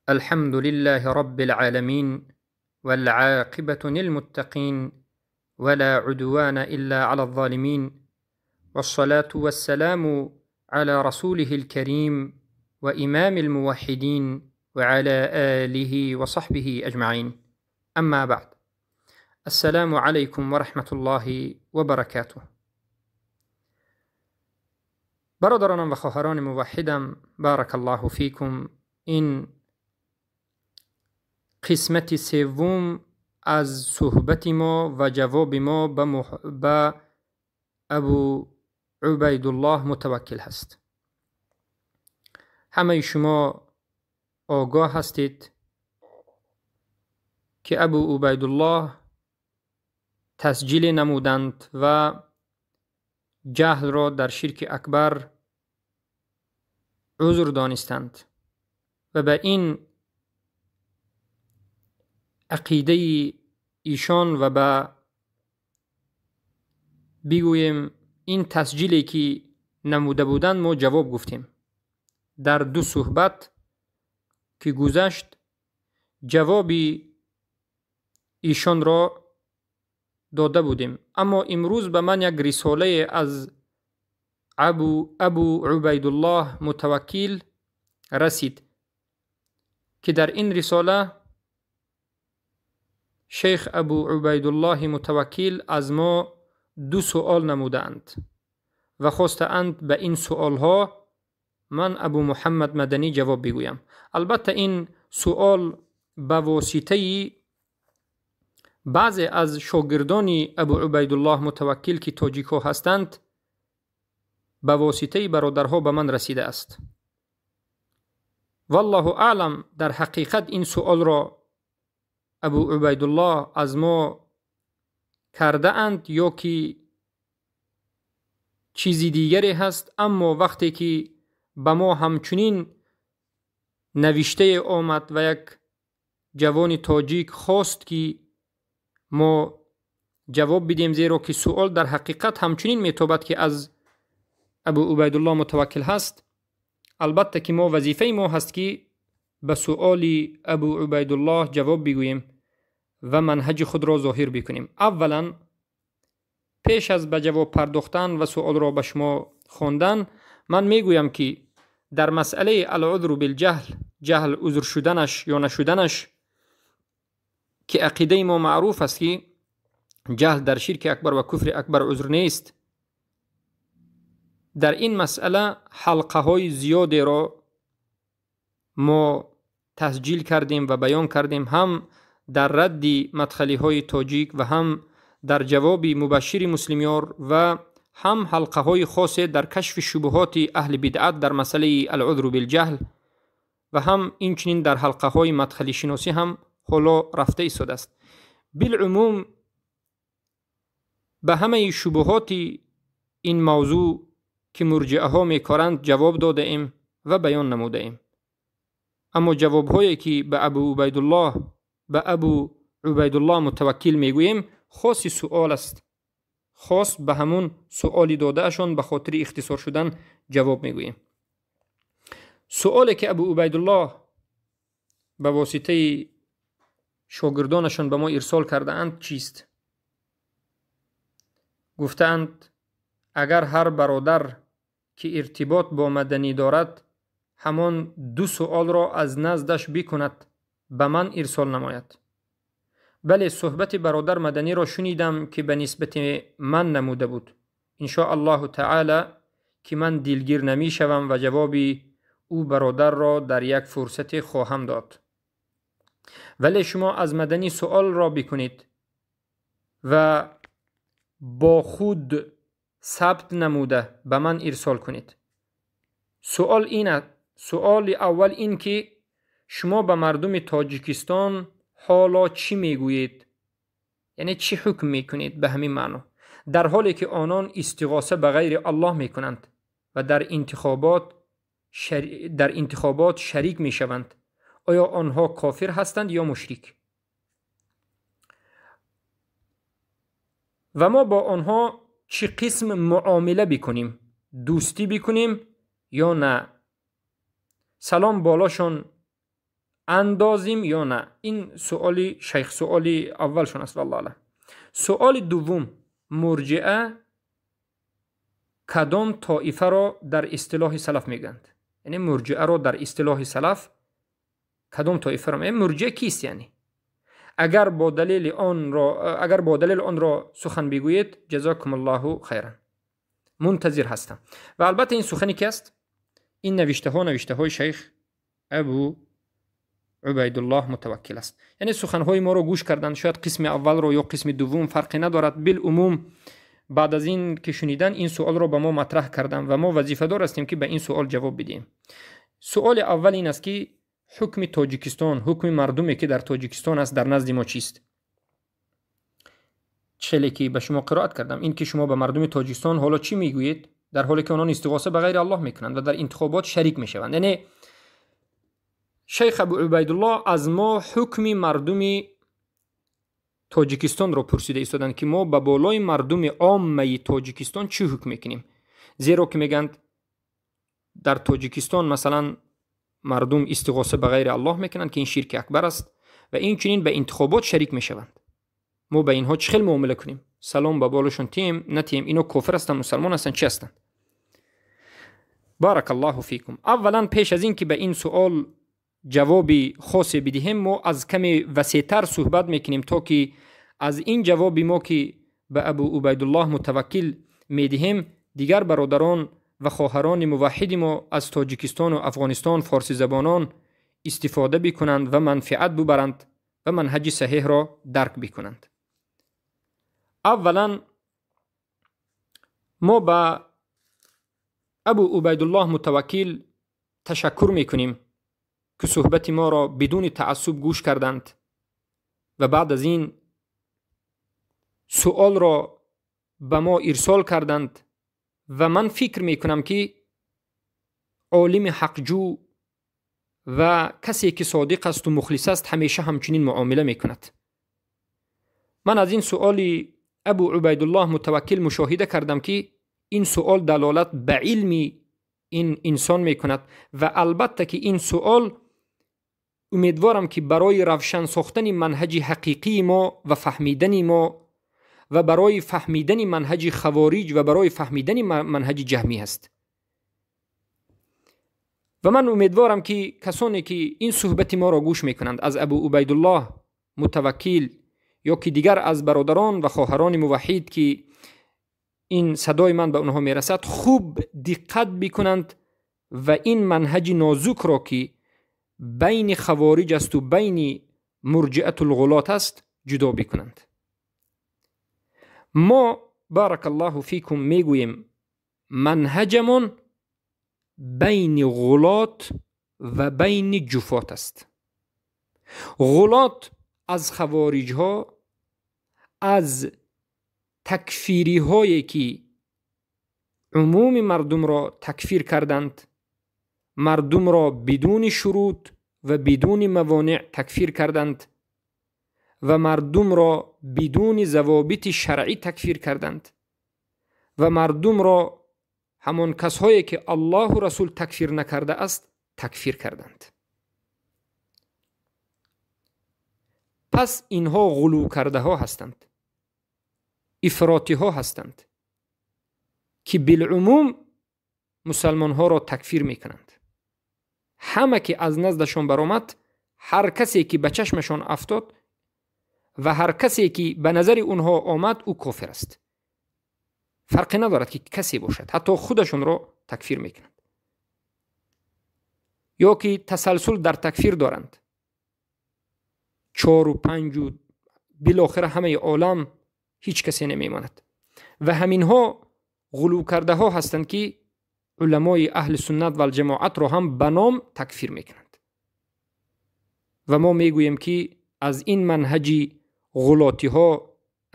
الحمد لله رب العالمين والعاقبة للمتقين ولا عدوان إلا على الظالمين والصلاة والسلام على رسوله الكريم وإمام الموحدين وعلى آله وصحبه أجمعين. أما بعد، السلام عليكم ورحمة الله وبركاته. برادرانم و خواهران موحدم، بارک الله فیکم. این قسمت سوم از صحبت ما و جواب ما به ابو عبیدالله متوکل هست. همه شما آگاه هستید که ابو عبیدالله تسجیل نمودند و جهل را در شرک اکبر عذر دانستند و به این عقیده ایشان و به بگوییم این تسجیلی که نموده بودند ما جواب گفتیم. در دو صحبت که گذشت جواب ایشان را داده بودیم، اما امروز به من یک رساله از ابو عبیدالله متوکل رسید که در این رساله شیخ ابو عبیدالله متوکل از ما دو سوال نمودند و خواستند به این سوالها من ابو محمد مدنی جواب بگویم. البته این سوال به واسطه بعضی از شاگردان ابو عبیدالله متوکل که تاجیک ها هستند به واسطه برادرها به من رسیده است. والله اعلم، در حقیقت این سوال را ابو عبیدالله از ما کرده اند یا که چیزی دیگری هست، اما وقتی که به ما همچنین نوشته آمد و یک جوان تاجیک خواست که ما جواب بدیم، زیرا که سوال در حقیقت همچنین میتابد که از ابو عبیدالله متوکل هست. البته که ما وظیفه ما هست که به سوال ابو عبیدالله جواب بگوییم و منهج خود را ظاهر بکنیم. اولا پیش از به جواب پرداختن و سوال را به شما خواندن، من میگویم که در مسئله العذر بالجهل، جهل عذر شدنش یا نشدنش، که عقیده ما معروف است که جهل در شرک اکبر و کفر اکبر عذر نیست، در این مسئله حلقه های زیادی را ما تسجیل کردیم و بیان کردیم، هم در رد مدخلی های تاجیک و هم در جواب مبشر مسلمیار و هم حلقه های خاص در کشف شبهات اهل بدعت در مسئله العذر بالجهل و هم اینچنین در حلقه های مدخلی شناسی هم حالا رفته ایستاده است. بالعموم به همه شبهات این موضوع که مرجعه ها میکارند جواب داده ایم و بیان نموده ایم. اما جواب هایی که به ابو عبیدالله متوکل میگوییم خاص سوال است، خاص به همون سوالی داده اشان به خاطر اختصار شدن جواب میگوییم. سوالی که ابو عبیدالله به واسطه شاگردانشان به ما ارسال کرده اند چیست؟ گفتند اگر هر برادر که ارتباط با مدنی دارد همان دو سوال را از نزدش بکند به من ارسال نماید. بله، صحبت برادر مدنی را شنیدم که به نسبت من نموده بود. ان شاء الله تعالی که من دلگیر نمی شوم و جواب او برادر را در یک فرصت خواهم داد. ولی شما از مدنی سوال را بکنید و با خود ثبت نموده به من ارسال کنید. سوال این، سوال اول این که شما به مردم تاجیکستان حالا چی میگویید؟ یعنی چی حکم میکنید به همین معنا، در حالی که آنان استغاثه به غیر الله میکنند و در انتخابات شریک میشوند، آیا آنها کافر هستند یا مشرک؟ و ما با آنها چی قسم معامله بکنیم؟ دوستی بکنیم یا نه؟ سلام بالاشان андозим ё на? Ин суоли шайх, суоли аввалшон аст, валлоҳу аълам. Суоли дуввум: мурҷиа кадом тоифаро дар истилоҳи салаф мегӯянд? Яъне мурҷиаро дар истилоҳи салаф кадом тоифаро мегӯянд? Мурҷиа кист? Яъне агар бо далели онро сухан бигӯед, ҷазакумуллоҳу хайран, мунтазир ҳастам. Ва албатта ин сухане ки аст, ин навиштаҳо навиштаҳои шайх Абу Убайдуллоҳ Мутаваккил аст. Яъне суханҳои моро гӯш кардан, шояд қисми аввалро ё қисми дуввум, фарқе надорад. Билумум баъд аз ин ки шунидан ин суолро ба мо матраҳ карданд ва мо вазифадор ҳастем ки ба ин суол ҷавоб бидиҳем. Суоли аввал ин аст ки ҳукми Тоҷикистон, ҳукми мардуме ки дар Тоҷикистон аст, дар назди мо чист? Хеле ки ба шумо қироат кардам, ин ки шумо ба мардуми Тоҷикистон ҳоло чӣ мегӯед, дар ҳоле ки онон истиғоса ба ғайри Аллоҳ мекунанд ва дар интихобот шарик мешаванд. Яъне шайх Абу Убайдуллоҳ аз мо ҳукми мардуми Тоҷикистонро пурсида истоданд ки мо ба болои мардуми оммаи Тоҷикистон чӣ ҳукм мекунем? Зеро ки мегӯянд дар Тоҷикистон масалан мардум истиғоса ба ғайри Аллоҳ мекунанд, ки ин ширки акбар аст, ва инчунин ба интихобот шарик мешаванд. Мо ба инҳо чӣ хел муомила кунем? Салом ба болошон тием, натием? Ино кофир ҳастанд, мусалмон ҳастанд, чӣ ҳастанд? Баракаллоҳу фикум. Аввалан пеш аз ин ки ба ин суол ҷавоби хосе бидиҳем, мо аз каме васеътар суҳбат мекунем, то ки аз ин ҷавоби мо ки ба Абу Убайдуллоҳ Мутаваккил медиҳем, дигар бародарон ва хоҳарони муваҳҳиди мо аз Тоҷикистону Афғонистон, форсизабонон истифода бикунанд ва манфиат бубаранд ва манҳаҷи саҳеҳро дарк бикунанд. Аввалан мо ба Абу Убайдуллоҳ Мутаваккил ташаккур мекунем ки суҳбати моро бидуни таассуб гӯш карданд ва баъд аз ин суолро ба мо ирсол карданд. Ва ман фикр мекунам ки олими ҳақҷӯ ва касе ки содиқ асту мухлис аст ҳамеша ҳамчунин муомила мекунад. Ман аз ин суоли Абу Убайдуллоҳ Мутаваккил мушоҳида кардам ки ин суол далолат ба илми ин инсон мекунад ва албатта ки ин суол умедворам ки барои равшан сохтани манҳаҷи ҳақиқии мо ва фаҳмидани мо ва барои фаҳмидани манҳаҷи хавориҷ ва барои фаҳмидани манҳаҷи ҷаҳмӣ аст. Ва ман умедворам ки касоне ки ин суҳбати моро гӯш мекунанд аз Абу Убайдуллоҳ Мутаваккил ё ки дигар аз бародарон ва хоҳарони муваҳҳид ки ин садои ман ба онҳо мерасад, хуб диққат бикунанд ва ин манҳаҷи нозукро ки байни хавориҷ асту байни мурҷиатулғулот аст ҷудо бикунанд. Мо баракаллоҳу фикум мегӯем манҳаҷамон байни ғулот ва байни ҷуфот аст. Ғулот аз хавориҷҳо, аз такфириҳое ки умуми мардумро такфир карданд, мардумро бидуни шурут ва бидуни мавонеъ такфир карданд ва мардумро бидуни завобити шаръӣ такфир карданд ва мардумро ҳамон касҳое ки Аллоҳу Расул такфир накардааст такфир карданд. Пас инҳо ғулӯ кардаҳо ҳастанд, ифротиҳо ҳастанд ки билумум мусалмонҳоро такфир мекунанд. Ҳама ки аз наздашон баромад, ҳар касе ки ба чашмашон афтод ва ҳар касе ки ба назари онҳо омад, ӯ кофир аст. Фарқе надорад ки касе бошад, ҳатто худашонро такфир мекунанд ё ки тасалсул дар такфир доранд. 4 ва 5 билохира ҳамаи олам ҳеҷ касе намемонад. Ва ҳаминҳо ғулӯ кардаҳо ҳастанд ки уламои аҳли суннат валҷамоатро ҳам ба ном такфир мекунанд. Ва мо мегӯем ки аз ин манҳаҷи ғулотиҳо,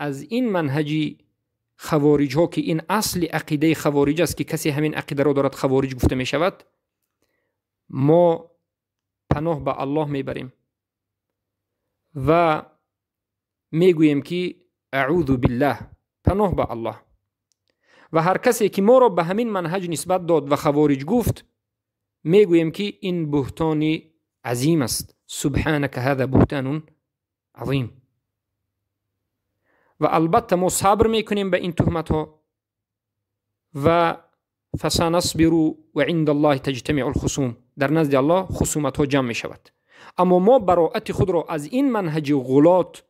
аз ин манҳаҷи хавориҷҳо ки ин асли ақидаи хавориҷ аст ки касе ҳамин ақидаро дорад хавориҷ гуфта мешавад, мо паноҳ ба Аллоҳ мебарем ва мегӯем ки аъузу биллаҳ, паноҳ ба Аллоҳ. Ва ҳар касе ки моро ба ҳамин манҳаҷ нисбат дод ва хавориҷ гуфт, мегӯем ки ин буҳтони азим аст. سبحانك هذا بهتان عظیم. و البته ما صبر میکنیم به این تهمت ها و فسنصبر و عند الله تجتمع الخصوم، در نزد الله خصومت ها جمع می شود. اما ما براءت خود را از این منهج غلات،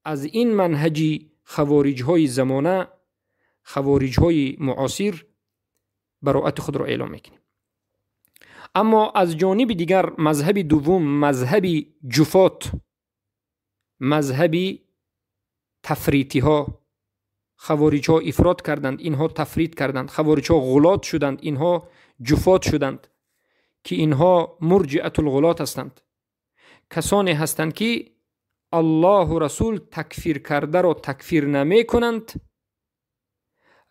از این منهج خوارج های زمانه، خوارج های معاصر، براءت خود را اعلام میکنیم. اما از جانب دیگر مذهب دوم، مذهب جفات، مذهب تفریطی ها، خوارج ها افراط کردند، اینها تفریط کردند، خوارج ها غلات شدند، اینها جفات شدند که اینها مرجئة الغلات هستند. کسانی هستند که الله و رسول تکفیر کرده را تکفیر نمی کنند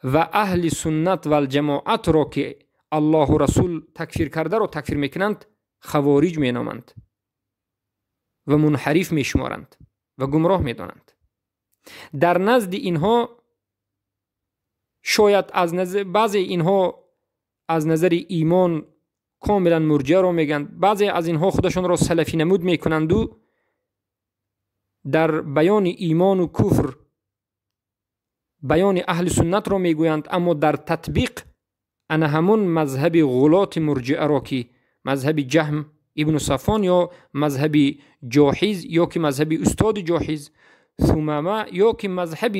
و اهل سنت و الجماعت را که الله و رسول تکفیر کرده را تکفیر میکنند خوارج می نامند و منحرف می شمارند و گمراه می دانند. در نزد اینها شاید از نظر بعضی اینها از نظر ایمان کاملا مرجئه را میگن، بعضی از اینها خودشان را سلفی نمود میکنند و در بیان ایمان و کفر بیان اهل سنت را میگویند، اما در تطبیق انا همون مذهب غلات مرجئه را که مذهب جهم ابن صفوان یا مذهب جاحظ یا که مذهب استاد جاحظ ثمامه یا که مذهب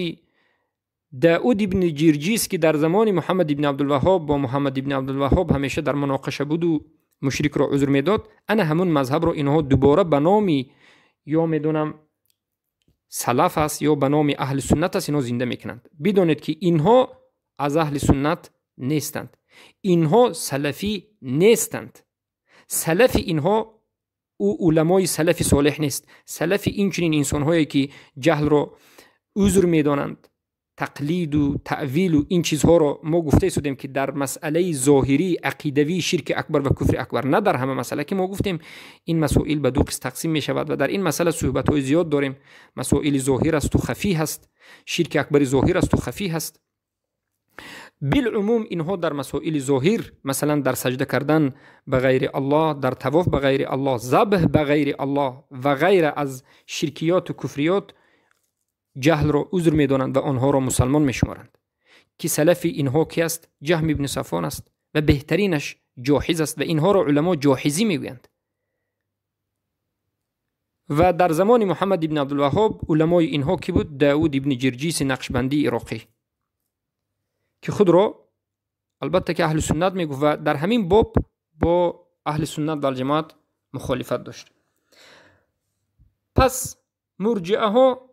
داود ابن جرجیس که در زمان محمد ابن عبدالوهاب با محمد ابن عبدالوهاب همیشه در مناقشه بود و مشرک را عذر میداد، انا همون مذهب را اینها دوباره به نام یا میدونم سلف است یا به نام اهل سنت است اینها زنده میکنند. بدانید که اینها از اهل سنت نیستند، اینها سلفی نیستند. سلف اینها او علمای سلف صالح نیست. سلف این چنین انسانهایی که جهل را عذر میدانند، تقلید و تأویل و این چیزها را ما گفته شدیم که در مسئله ظاهری عقیدوی شرک اکبر و کفر اکبر، نه در همه مسئله که ما گفتیم این مسائل به دو قسم تقسیم می شود و در این مسئله صحبت های زیاد داریم. مسائل ظاهر است و خفی هست، شرک اکبر ظاهر است و خفی هست. بالعموم اینها در مسائل ظاهر، مثلا در سجده کردن به غیر الله، در طواف به غیر الله، ذبح به غیر الله و غیر از شرکیات و کفریات جهل را عذر میدانند و آنها را مسلمان میشمارند. که سلف اینها کی است؟ جهم ابن صفوان است و بهترینش جاحظ است و اینها را علما جاحظی میگویند. و در زمان محمد ابن عبدالوهاب علمای اینها کی بود؟ داود ابن جرجیس نقشبندی عراقی که خود را البته که اهل سنت میگفت و در همین باب با اهل سنت و الجماعت مخالفت داشت. پس مرجئه ها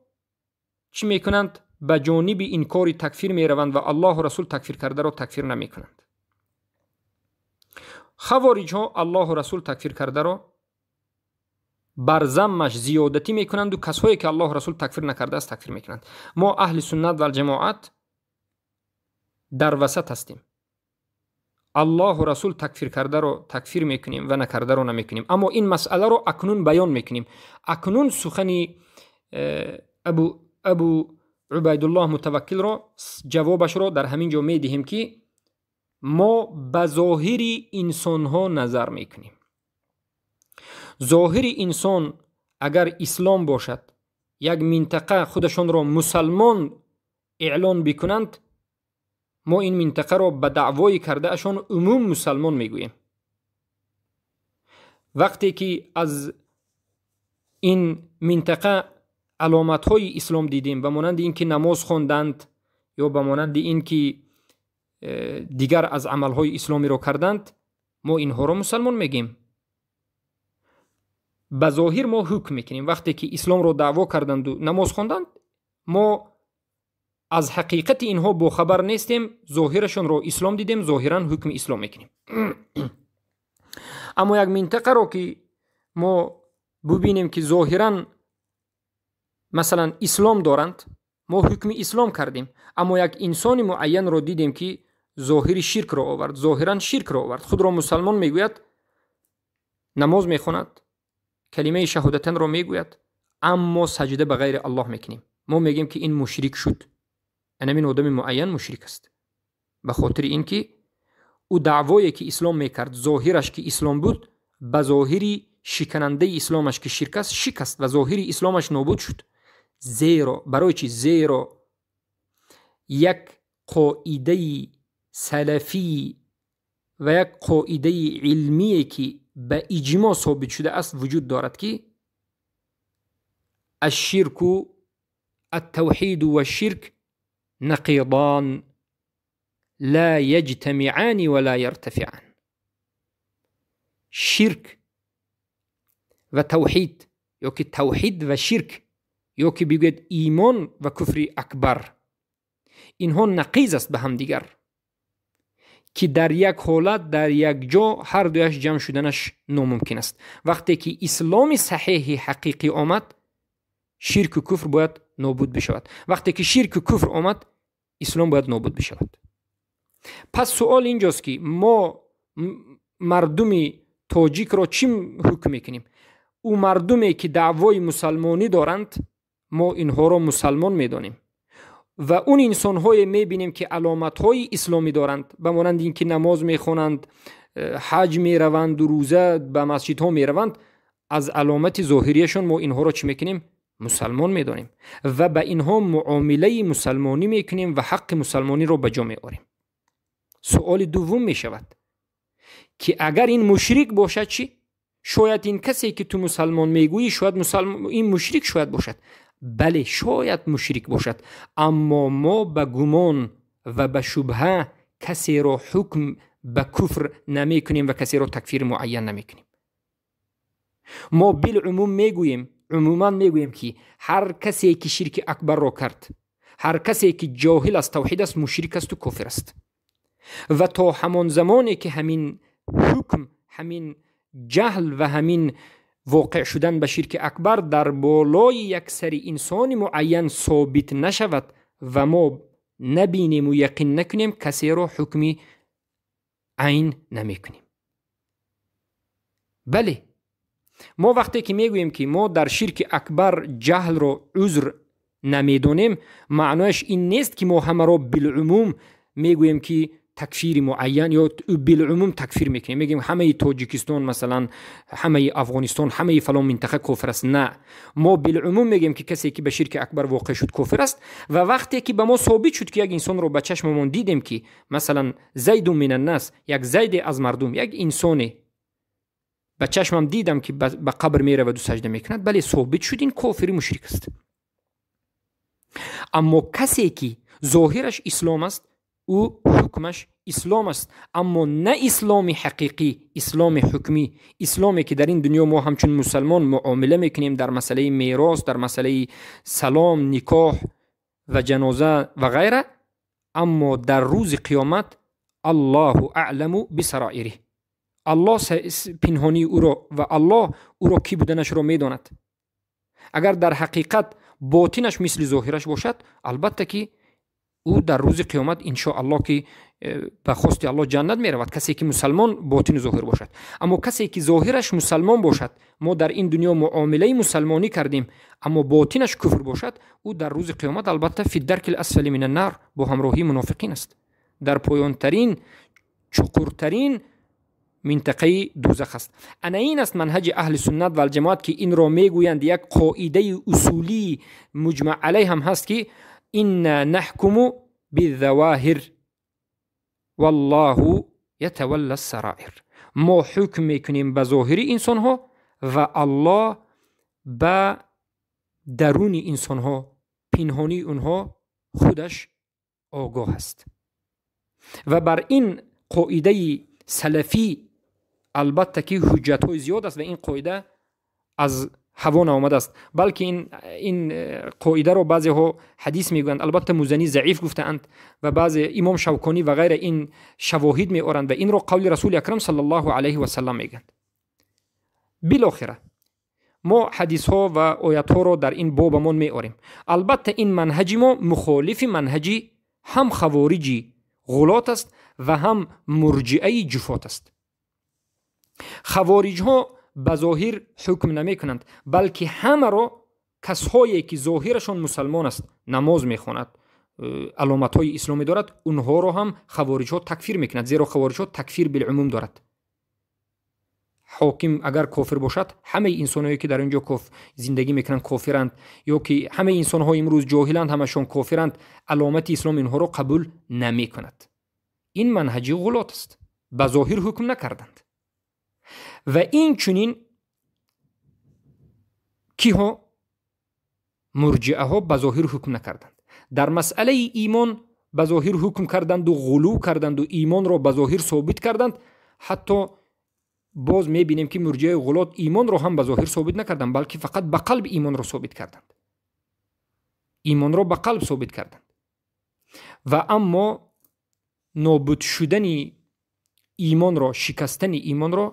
چی میکنند؟ به جانب انکار تکفیر میروند و الله و رسول تکفیر کرده را تکفیر نمیکنند. خوارج ها الله و رسول تکفیر کرده را بر ذمش زیادتی میکنند و کسایی که الله و رسول تکفیر نکرده است تکفیر میکنند. ما اهل سنت و الجماعت در وسط هستیم. الله و رسول تکفیر کرده را تکفیر میکنیم و نکرده را نمیکنیم. اما این مسئله را اکنون بیان میکنیم. اکنون سخن ابو عبیدالله متوکل را جوابش را در همین جا میدهیم که ما به ظاهر انسان ها نظر میکنیم. ظاهر انسان اگر اسلام باشد، یک منطقه خودشان را مسلمان اعلان بکنند، ما این منطقه را به دعوای کرده اشان عموم مسلمان میگوییم. وقتی که از این منطقه علامت های اسلام دیدیم، به مانند اینکه نماز خواندند یا به مانند اینکه دیگر از عمل های اسلامی را کردند، ما اینها را مسلمان میگیم. به ظاهر ما حکم میکنیم. وقتی که اسلام را دعوا کردند و نماز خواندند، ما از حقیقت اینها با خبر نیستیم، ظاهرشان را اسلام دیدیم، ظاهرا حکم اسلام میکنیم. اما یک منطقه را که ما ببینیم که ظاهرا مثلا اسلام دارند، ما حکم اسلام کردیم، اما یک انسان معین را دیدیم که ظاهر شرک را آورد، ظاهرا شرک را آورد، خود را مسلمان میگوید، نماز میخواند، کلمه شهادتن را میگوید، اما سجده به غیر الله میکنیم. ما میگیم که این مشرک شد، این آدم معین مشرک است، به خاطر اینکه او دعوایی که اسلام میکرد، ظاهرش که اسلام بود، به ظاهری шиканандаи исломаш ки ширк аст шикаст ва зоҳири исломаш нобуд шуд. Зеро барои чӣ? Зеро як қоидаи салафӣ ва як қоидаи илмие ки ба иҷмоъ собит шудааст вуҷуд дорад ки ашширку аттавҳиду вашширк нақидан ла яҷтамиани ва ла яртафиан. Ширк ва тавҳид ё ки тавҳид ва ширк ё ки бигӯяд имон ва куфри акбар, инҳо нақиз аст ба ҳамдигар ки дар як ҳолат дар як ҷо ҳар дуяш ҷамъ шуданаш номумкин аст. Вақте ки исломи саҳеҳи ҳақиқӣ омад, ширку куфр бояд нобуд бишавад. Вақте ки ширку куфр омад, ислом бояд нобуд бишавад. Пас суол инҷост ки мо мардуми тоҷикро чӣ ҳукм мекунем? Ӯ мардуме ки даъвои мусалмонӣ доранд, мо инҳоро мусалмон медонем ва он инсонҳое мебинем ки аломатҳои исломӣ доранд, ба монанди ин ки намоз мехонанд, ҳаҷ мераванду рӯза ба масҷидҳо мераванд, аз аломати зоҳирияшон мо инҳоро чӣ мекунем? Мусалмон медонем ва ба инҳо муомилаи мусалмонӣ мекунем ва ҳаққи мусалмониро ба ҷо меорем. Суоли дуввум мешавад ки агар ин мушрик бошад чӣ? Шояд ин касе ки ту мусалмон мегӯӣ, шояд ин мушрик шояд бошад. Бале, шояд мушрик бошад, аммо мо ба гумон ва ба шубҳа касеро ҳукм ба куфр намекунем ва касеро такфири муайян намекунем. Мо билумум мегӯем, умуман мегӯем ки ҳар касе ки ширки акбарро кард, ҳар касе ки ҷоҳил аз тавҳид аст, мушрик асту кофир аст. Ва то ҳамон замоне ки ҳамин ҳукм, ҳамин ҷаҳл ва ҳамин воқеъ шудан ба ширки акбар дар болои як сари инсони муайян собит нашавад ва мо набинему яқин накунем, касеро ҳукми айн намекунем. Бале, мо вақте ки мегӯем ки мо дар ширки акбар ҷаҳлро узр намедонем, маънояш ин нест ки мо ҳамаро билумум мегӯем ки такфири муайян ё билумум такфир мекунем, мегӯем ҳамаи Тоҷикистон масалан, ҳамаи Афғонистон, ҳамаи фалон минтақа кофир аст. На, мо билумум мегӯем ки касе ки ба ширки акбар воқеъ шуд кофир аст. Ва вақте ки ба мо собит шуд ки як инсонро ба чашмамон дидем ки масалан зайду минаннас, як зайде аз мардум, як инсоне ба чашмам дидам ки ба қабр мераваду сажда мекунад, бале, собит шуд ин кофири мушрик аст. Аммо касе ки зоҳираш ислом аст, ӯ ҳукмаш ислом аст, аммо на исломи ҳақиқӣ, исломи ҳукмӣ, исломе ки дар ин дунё мо ҳамчун мусалмон муомила мекунем дар масъалаи мерос, дар масъалаи салом, никоҳ ва ҷаноза ва ғайра, аммо дар рӯзи қиёмат Аллоҳу аъламу бисароириҳ, Аллоҳ пинҳонии ӯро ва Аллоҳ ӯро кӣ буданашро медонад. Агар дар ҳақиқат ботинаш мисли зоҳираш бошад, албатта ки ӯ дар рӯзи қиёмат иншоаллоҳ ки ба хости Аллоҳ ҷаннат меравад, касе ки мусалмон ботину зоҳир бошад. Аммо касе ки зоҳираш мусалмон бошад, мо дар ин дунё муомилаи мусалмонӣ кардем, аммо ботинаш куфр бошад, ӯ дар рӯзи қиёмат албатта фи дарки ласфали мин аннар бо ҳамроҳии мунофиқин аст, дар поёнтарин чуқуртарин минтақаи дӯзах аст. Ана ин аст манҳаҷи аҳли суннат валҷамоат ки инро мегӯянд. Як қоидаи усулии муҷмаъ алайҳ ҳам ҳаст ки инна наҳкуму бидавоҳир валлоҳу ятавалла ссароир. Мо ҳукм мекунем ба зоҳири инсонҳо ва Аллоҳ ба даруни инсонҳо, пинҳонии онҳо худаш огоҳ аст. Ва бар ин қоидаи салафӣ албатта ки ҳуҷҷатҳои зиёд аст ва ин қоида аз ҳаво наомадааст, балки ин қоидаро баъзеҳо ҳадис мегӯянд, албатта Музанӣ заиф гуфтаанд ва баъзе имом Шавконӣ ва ғайра ин шавоҳид меоранд ва инро қавли Расули Акрам саллаллоҳу алайҳи васаллам мегӯянд. Билохира мо ҳадисҳо ва оятҳоро дар ин бобамон меорем. Албатта ин манҳаҷи мо мухолифи манҳаҷи ҳам хавориҷи ғулот аст ва ҳам мурҷиаи ҷуфот аст. Хавориҷҳо ба зоҳир ҳукм намекунанд, балки ҳамаро касҳое ки зоҳирашон мусалмон аст, намоз мехонад, аломатҳои исломӣ дорад, онҳоро ҳам хавориҷҳо такфир мекунанд, зеро хавориҷҳо такфир билумум дорад. Ҳоким агар кофир бошад, ҳамаи инсонҳое ки дар ин ҷо зиндагӣ мекунанд, кофиранд, ё ки ҳамаи инсонҳо имрӯз ҷоҳиланд, ҳамашон кофиранд, аломати ислом инҳоро қабул намекунад. Ин манҳаҷи ғулот аст. Ба зоҳир ҳукм накарданд. Ва ин чунин киҳо? Мурҷиаҳо ба зоҳир ҳукм накарданд. Дар масъалаи имон ба зоҳир ҳукм карданду ғулув карданду имонро ба зоҳир собит карданд. Ҳатто боз мебинем, ки мурҷиаи ғулот имонро ҳам ба зоҳир собит накарданд, балки фақат ба қалб имонро собит карданд, имонро ба қалб собит карданд. Ва аммо нобуд шудани имонро, шикастани имонро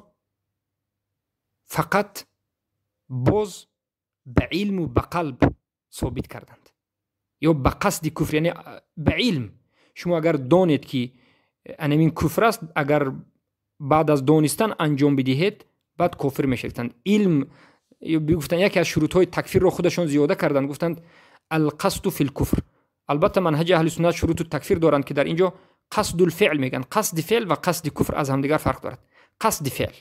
фақат боз ба илму ба қалб собит карданд ё ба қасди куфр, яъне ба илм. Шумо агар донед, ки анамин куфр аст, агар баъд аз донистан анҷом бидиҳед, баъд кофир мешавед. Илм гуфтанд, яке аз шурутҳои такфирро худашон зиёда карданд, гуфтанд: القصد في الكفر. Албатта, манҳаҷи аҳли суннат шуруту такфир доранд, ки дар ин ҷо قصد الفعل мегӯянд. Қасди феъл ва қасди куфр аз ҳамдигар фарқ дорад. Қасди феъл: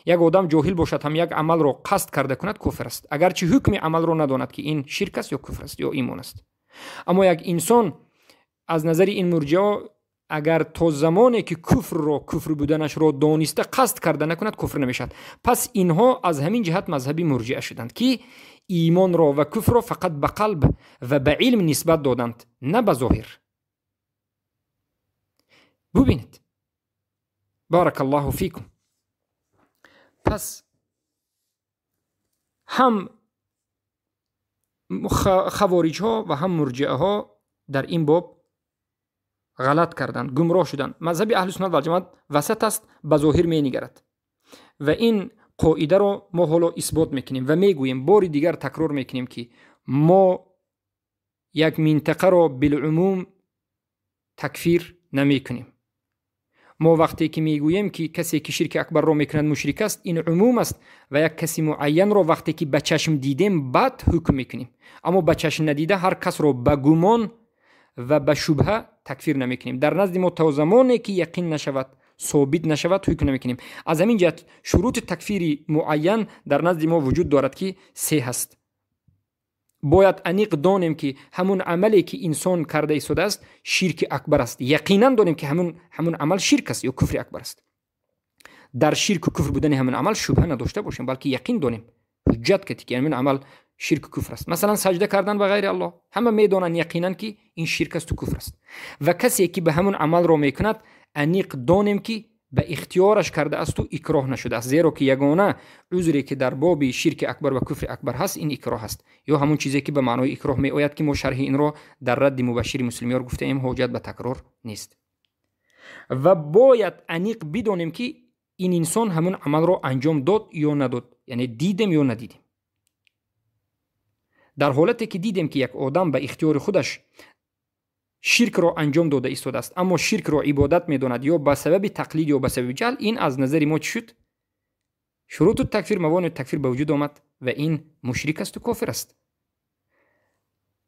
як одам ҷоҳил бошад ҳам, як амалро қасд карда кунад, кофир аст, агарчи ҳукми амалро надонад, ки ин ширк аст ё куфр аст ё имон аст. Аммо як инсон аз назари ин мурҷиао, агар то замоне ки куфрро, куфр буданашро дониста қасд карда накунад, куфр намешавад. Пас инҳо аз ҳамин ҷиҳат мазҳаби мурҷиа шуданд, ки имонро ва куфрро фақат ба қалб ва ба илм нисбат доданд, на ба зоҳир. Бубинед, بارك الله فيكم. Пас ҳам хавориҷҳо ва ҳам мурҷиаҳо дар ин боб ғалат карданд, гумроҳ шуданд. Мазҳаби аҳли суннат валҷамоат васат аст, ба зоҳир менигарад. Ва ин қоидаро мо ҳоло исбот мекунем ва мегӯем, бори дигар такрор мекунем, ки мо як минтақаро بالعموم такфир намекунем. Мо вақте ки мегӯем, ки касе ки ширки акбарро мекунад, мушрик аст, ин умум аст ва як каси муайянро вақте ки ба чашм дидем, баъд ҳукм мекунем. Аммо ба чашм надида ҳар касро ба гумон ва ба шубҳа такфир намекунем. Дар назди мо то замоне ки яқин нашавад, собит нашавад, ҳукм намекунем. Аз ҳамин ҷиҳат шурути такфири муайян дар назди мо вуҷуд дорад, ки се ҳаст. Бояд аниқ донем, ки ҳамун амале ки инсон карда истодааст, ширки акбар аст. Яқинан донем, ки ҳамун амал ширк аст ё куфри акбар аст. Дар ширку куфр будани ҳамун амал шубҳа надошта бошем, балки яқин донем, ҳуҷҷат кати, ки ҳамин амал ширку куфр аст. Масалан, саҷда кардан ба ғайри Аллоҳ, ҳама медонанд яқинан, ки ин ширк асту куфр аст. Ва касе ки ба ҳамун амалро мекунад, аниқ донем, ки ба ихтиёраш кардаасту икроҳ нашудааст, зеро ки ягона узре ки дар боби ширки акбар ва куфри акбар ҳаст, ин икроҳ аст ё ҳамун чизе ки ба маънои икроҳ меояд, ки мо шарҳи инро дар радди Мубашшири Муслимёр гуфтаем, ҳоҷат ба такрор нест. Ва бояд аниқ бидонем, ки ин инсон ҳамун амалро анҷом дод ё надод, яъне дидем ё надидем. Дар ҳолате ки дидем, ки як одам ба ихтиёри худаш ширкро анҷом дода истодааст, аммо ширкро ибодат медонад ё ба сабаби тақлид ё ба сабаби ҷаҳл, ин аз назари мо чӣ шуд? Шуруту такфир, мавонеъу такфир ба вуҷуд омад ва ин мушрик асту кофир аст.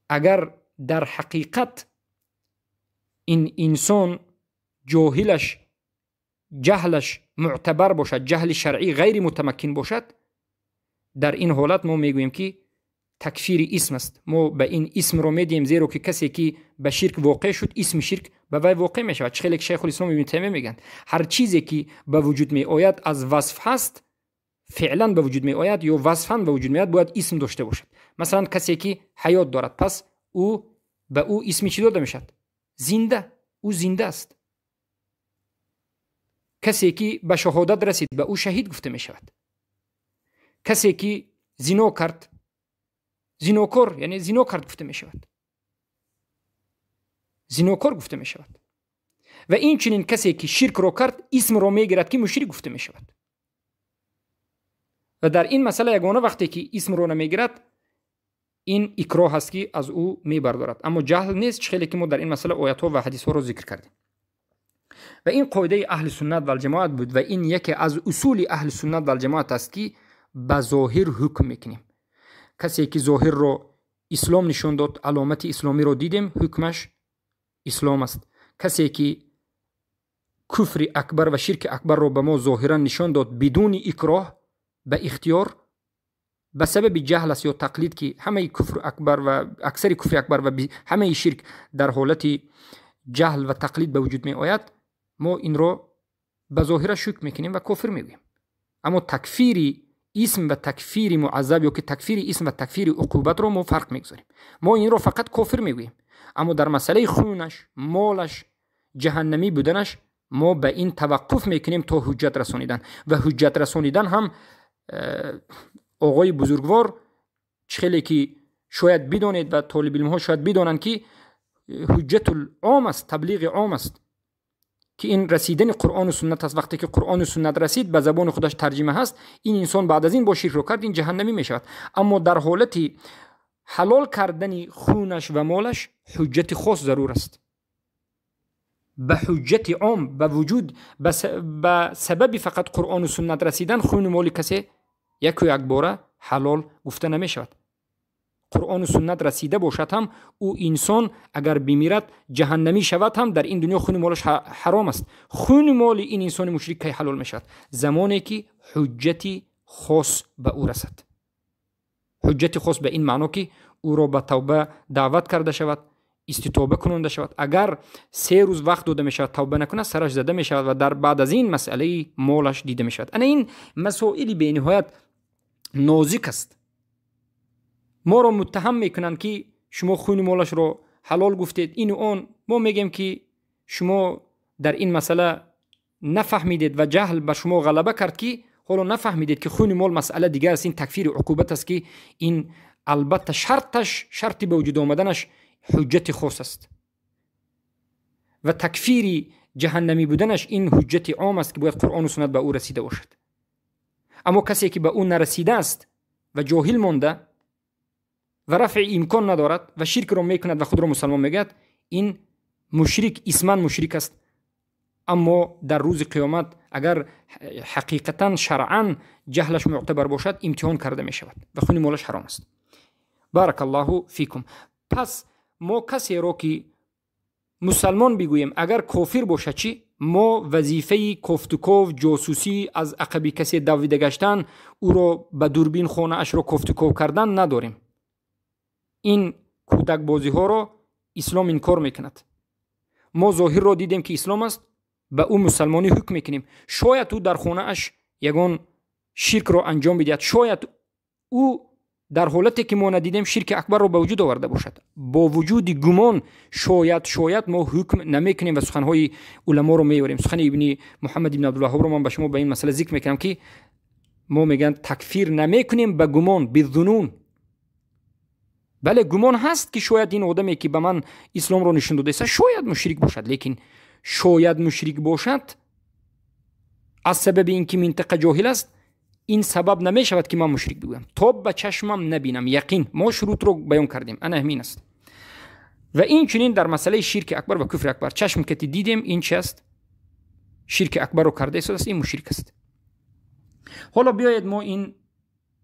Агар дар ҳақиқат ин инсон ҷоҳилаш, ҷаҳлаш муътабар бошад, ҷаҳли шаръӣ, ғайри мутамаккин бошад, дар ин ҳолат мо мегӯем, ки такфири исм аст. Мо ба ин исмро медиҳем, зеро ки касе ки ба ширк воқеъ шуд, исми ширк ба вай воқеъ мешавад. Чӣ хеле ки Шайхулислом Ибни Таймия мегӯянд, ҳар чизе ки ба вуҷуд меояд, аз васф ҳаст, феълан ба вуҷуд меояд ё васфан ба вуҷуд меояд, бояд исм дошта бошад. Масалан, касе ки ҳаёт дорад, пас ӯ ба ӯ исми чӣ дода мешавад? Зинда. Ӯ зинда аст. Касе ки ба шаҳодат расид, ба ӯ шаҳид гуфта мешавад. Касе ки зино кард, зинокор, яъне зино кард гуфта мешавад, зинокор гуфта мешавад. Ва инчунин касе ки ширкро кард, исмро мегирад, ки мушрик гуфта мешавад. Ва дар ин масъала ягона вақте ки исмро намегирад, ин икроҳ аст, ки аз ӯ мебардорад, аммо ҷаҳл нест, чӣ хеле ки мо дар ин масъала оятҳо ва ҳадисҳоро зикр кардем. Ва ин қоидаи аҳли суннат валҷамоат буд ва ин яке аз усули аҳли суннат валҷамоат аст, ки ба зоҳир ҳукм мекунем. Касе ки зоҳирро ислом нишон дод, аломати исломиро дидем, ҳукмаш ислом аст. Касе ки куфри акбар ва ширки акбарро ба мо зоҳиран нишон дод бидуни икроҳ, ба ихтиёр, ба сабаби ҷаҳл аст ё тақлид, ки ҳамаи куфр акбар ва аксари куфри акбар ва ҳамаи ширк дар ҳолати ҷаҳл ва тақлид ба вуҷуд меояд, мо инро ба зоҳира шукр мекунем ва кофир мегӯем. Аммо такфири исм ва такфири муаззаб ё ки такфири исм ва такфири уқубатро мо фарқ мегузорем. Мо инро фақат кофир мегӯем, аммо дар масъалаи хунаш, молаш, ҷаҳаннамӣ буданаш мо ба ин таваққуф мекунем то ҳуҷҷат расонидан. Ва ҳуҷҷат расонидан ҳам оғои бузургвор чӣ хеле ки шояд бидонед ва толибилмҳо шояд бидонанд, ки ҳуҷҷатул ом аст, таблиғи ом аст, ки ин расидани Қуръону суннат аст. Вақте ки Қуръону суннат расид, ба забони худаш тарҷима ҳаст, ин инсон баъд аз ин бо ширкро кард, ин ҷаҳаннамӣ мешавад. Аммо дар ҳолати ҳалол кардани хунаш ва молаш ҳуҷҷати хос зарур аст. Ба ҳуҷҷати ом, ба вуҷуд, ба сабаби фақат Қуръону суннат расидан хуну моли касе яку якбора ҳалол гуфта намешавад. Қуръону суннат расида бошад ҳам, ӯ инсон агар бимирад, ҷаҳаннамӣ шавад ҳам, дар ин дунё хуни молаш ҳаром аст. Хуни моли ин инсони мушрик кай ҳалол мешавад? Замоне ки ҳуҷҷати хос ба ӯ расад. Ҳуҷҷати хос ба ин маъно, ки ӯро ба тавба даъват карда шавад, иститоба кунонда шавад. Агар 3 рӯз вақт дода мешавад, тавба накунад, сараш зада мешавад ва дар баъд аз ин масъалаи молаш дида мешавад. Ана ин масоили бениҳоят нозик аст. Моро муттаҳам мекунанд, ки шумо хуни молашро ҳалол гуфтед, ину он. Мо мегӯем, ки шумо дар ин масъала нафаҳмидед ва ҷаҳл ба шумо ғалаба кард, ки ҳоло нафаҳмидед, ки хуни мол масъала дигар аст, ин такфири уқубат аст, ки ин албатта шарташ, шарти ба вуҷуд омаданаш ҳуҷҷати хос аст ва такфири ҷаҳаннамӣ буданаш ин ҳуҷҷати ом аст, ки бояд Қуръону суннат ба ӯ расида бошад. Аммо касе ки ба ӯ нарасидааст ва ҷоҳил монда ва рафъи имкон надорад ва ширкро мекунад ва худро мусалмон мегӯяд, ин мушрик, исман мушрик аст. Аммо дар рӯзи қиёмат агар ҳақиқатан шаръан ҷаҳлаш муътабар бошад, имтиҳон карда мешавад ва хуни молаш ҳаром аст. Баракаллоҳу фикум. Пас мо касеро ки мусалмон бигӯем, агар кофир бошад чӣ? Мо вазифаи кофтуков, ҷосусӣ, аз ақаби касе давида гаштан, ӯро ба дурбин хонаашро кофтуков кардан надорем. Ин кӯдакбозиҳоро ислом инкор мекунад. Мо зоҳирро дидем, ки ислом аст, ба ӯ мусалмонӣ ҳукм мекунем. Шояд ӯ дар хонааш ягон ширкро анҷом бидиҳад, шояд ӯ дар ҳолате ки мо надидем ширки акбарро ба вуҷуд оварда бошад. Бо вуҷуди гумон шояд мо ҳукм намекунем ва суханҳои уламоро меорем. Сухани ибни Муҳаммад ибни Абдулваҳҳобро ман ба шумо ба ин масъала зикр мекунам, ки мо мегӯянд такфир намекунем ба гумон, бизунун. Бале, гумон ҳаст, ки шояд ин одаме, ки ба ман исломро нишон додааст, шояд мушрик бошад, лекин шояд мушрик бошад аз сабаби ин ки минтақа ҷоҳил аст, ин сабаб намешавад, ки ман мушрик бигӯям, то ба чашмам набинам. Яқин мо шурутро баён кардем, ана ҳамин аст. Ва инчунин дар масъалаи ширки акбар ва куфри акбар чашм кати дидем, ин чи аст? Ширки акбарро карда истодааст, ин мушрик аст. Ҳоло биёед мо ин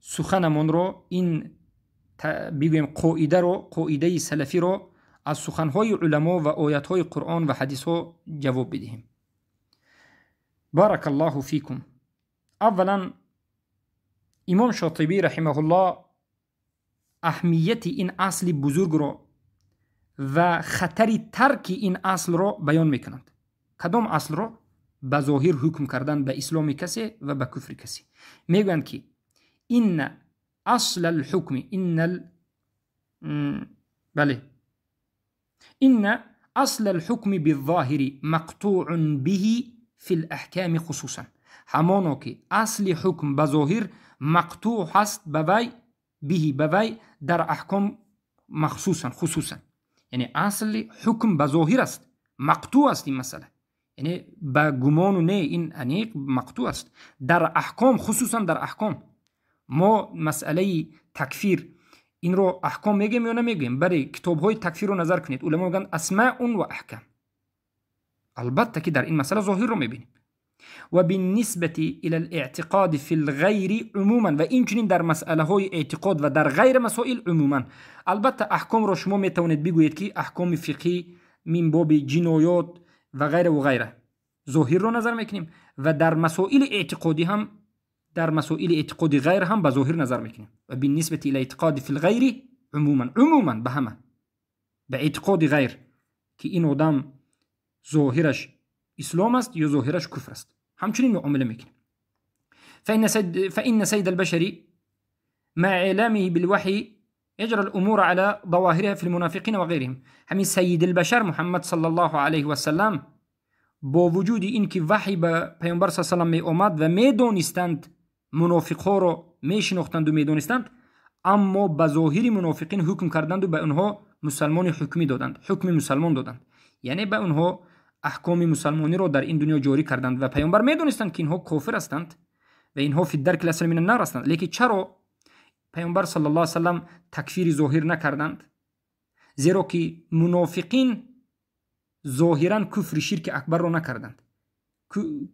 суханамонро, ин бигӯем қоидаро, қоидаи салафиро аз суханҳои уламо ва оятҳои Қуръон ва ҳадисҳо ҷавоб бидиҳем. Баракаллоҳу фикум. Аввалан, имом Шотибӣ раҳимаҳуллоҳ аҳамияти ин асли бузургро ва хатари тарки ин аслро баён мекунанд. Кадом аслро? Ба зоҳир ҳукм кардан ба исломи касе ва ба куфри касе. Мегӯянд, ки инна асл алҳукми бале, инна асл алҳукми бизоҳири мақтуъун биҳи фи лаҳками хусусан. Ҳамоно ки асли ҳукм ба зоҳир мақтуъ ҳаст ба вай, биҳи ба вай дар аҳком махсусан, хусусан. Яъне асли ҳукм ба зоҳир аст, мақтуъ аст ин масъала, яъне ба гумону не, ин аниқ мақтуъ аст дар аҳком, хусусан дар аҳком. Мо масъалаи такфир инро аҳком мегӯем ё намегӯем? Бале, китобҳои такфирро назар кунед, уламо мегӯянд асмаун ва аҳкам. Албатта ки дар ин масъала зоҳирро мебинем. Ва биннисбати ила лэътиқоди фи лғайри умуман, ва инчунин дар масъалаҳои эътиқод ва дар ғайри масоил умуман. Албатта аҳкомро шумо метавонед бигӯед, ки аҳкоми фиқҳӣ мин боби ҷиноёт ва ғайра ва ғайра. зоҳирро назар мекунем ва дар масоили эътиқодӣ ҳам, дар масоили эътиқоди ғайр ҳам ба зоҳир назар мекунем. Ва биннисбати ила эътиқоди фил ғайри умуман, умуман ба ҳама, ба эътиқоди ғайр ки ин одам зоҳираш ислом аст ё зоҳираш куфр аст, ҳамчунин муомила мекунем. فإن سيد البشر مع إعلامه بالوحي يجرى الأمور على ظواهرها في المنافقين وغيرهم. همین سید البشر محمد صلی الله علیه و سلم با وجود اینکه وحی به پیامبر صلی الله علیه و سلم می آمد و میدانستند منافقها را میشناختند و میدانستند، اما به ظاهر منافقین حکم کردند و به آنها مسلمان حکمی دادند، حکم مسلمان دادند، یعنی به آنها احکام مسلمانی را در این دنیا جاری کردند و پیامبر میدانستند که اینها کافر هستند و اینها فی الدرک الاسفل من النار هستند. لیکن چرا پیامبر صلی الله علیه و سلم تکفیر ظاهر نکردند؟ زیرا که منافقین ظاهرا کفر شرک اکبر را نکردند،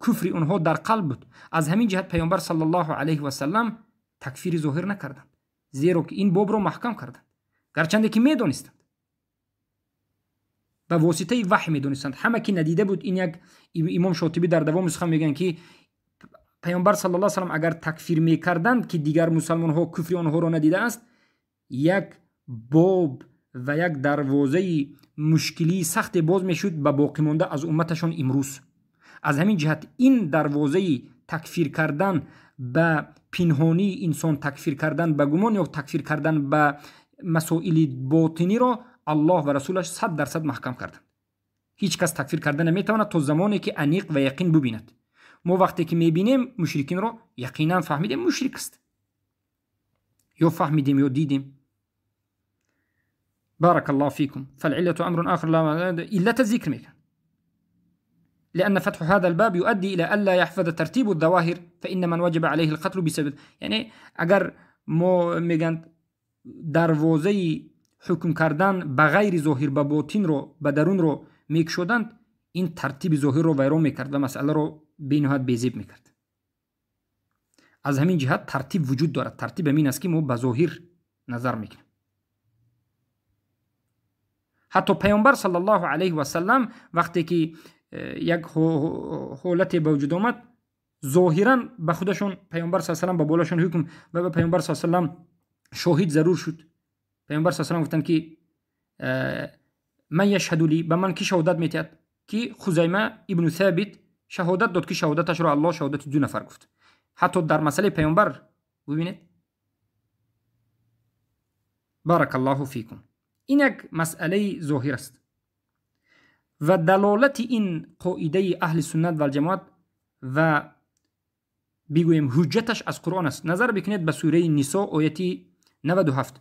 کفر آنها در قلب بود. از همین جهت پیامبر صلی الله علیه و سلم تکفیر ظاهر نکردند، زیرا که این باب را محکم کردند، گرچند که میدانستند، به واسطه وحی میدانستند. همه که ندیده بود. این یک امام شاطبی در دوام سخن میگن که پیامبر صلی الله علیه و سلم اگر تکفیر میکردند که دیگر مسلمان ها کفر آنها را ندیده است، یک باب و یک دروازه مشکلی سخت باز میشد به باقی مانده از امتشان امروز. از همین جهت این دروازه تکفیر کردن به پنهانی انسان، تکفیر کردن به گمان یا تکفیر کردن به مسائل باطنی را الله و رسولش 100% محکم کردند. هیچ کس تکفیر کردن نمیتواند تا زمانی که انیق و یقین ببیند. ما وقتی که میبینیم مشرکین را یقینا فهمیدیم مشرک است، یا فهمیدیم یا دیدیم. بارك الله فيكم. فالعلة أمر آخر لا إلا تذكر مكان، لأن فتح هذا الباب يؤدي إلى ألا يحفظ ترتيب الظواهر، فإن من وجب عليه القتل بسبب، یعنی اگر ما میگن دروازه حکم کردن به غیر ظاهر به باطن رو به درون رو میکشودند، این ترتیب ظاهر رو ویران میکرد و مسئله رو بینهایت بیزیب میکرد. از همین جهت ترتیب وجود دارد. ترتیب همین است که ما به ظاهر نظر میکنیم. حتی پیامبر صلی الله علیه و سلم وقتی که یک حالت به وجود آمد، ظاهرا به خودشون پیامبر صلی الله علیه و سلم به بالاشون حکم و به پیامبر صلی الله علیه و سلم شاهد ضرور شد. پیامبر صلی الله علیه و سلم گفتند که من یشهد لی، به من کی شهادت میتید؟ که خزیمه ابن ثابت شهادت داد که شهادتش را الله شهادت دو نفر گفت. حتی در مسئله پیامبر ببینید. بارک الله فیکم. این یک مسئله ظاهر است و دلالت این قاعده اهل سنت و الجماعت و بگوییم حجتش از قرآن است. نظر بکنید به سوره نساء آیت 97.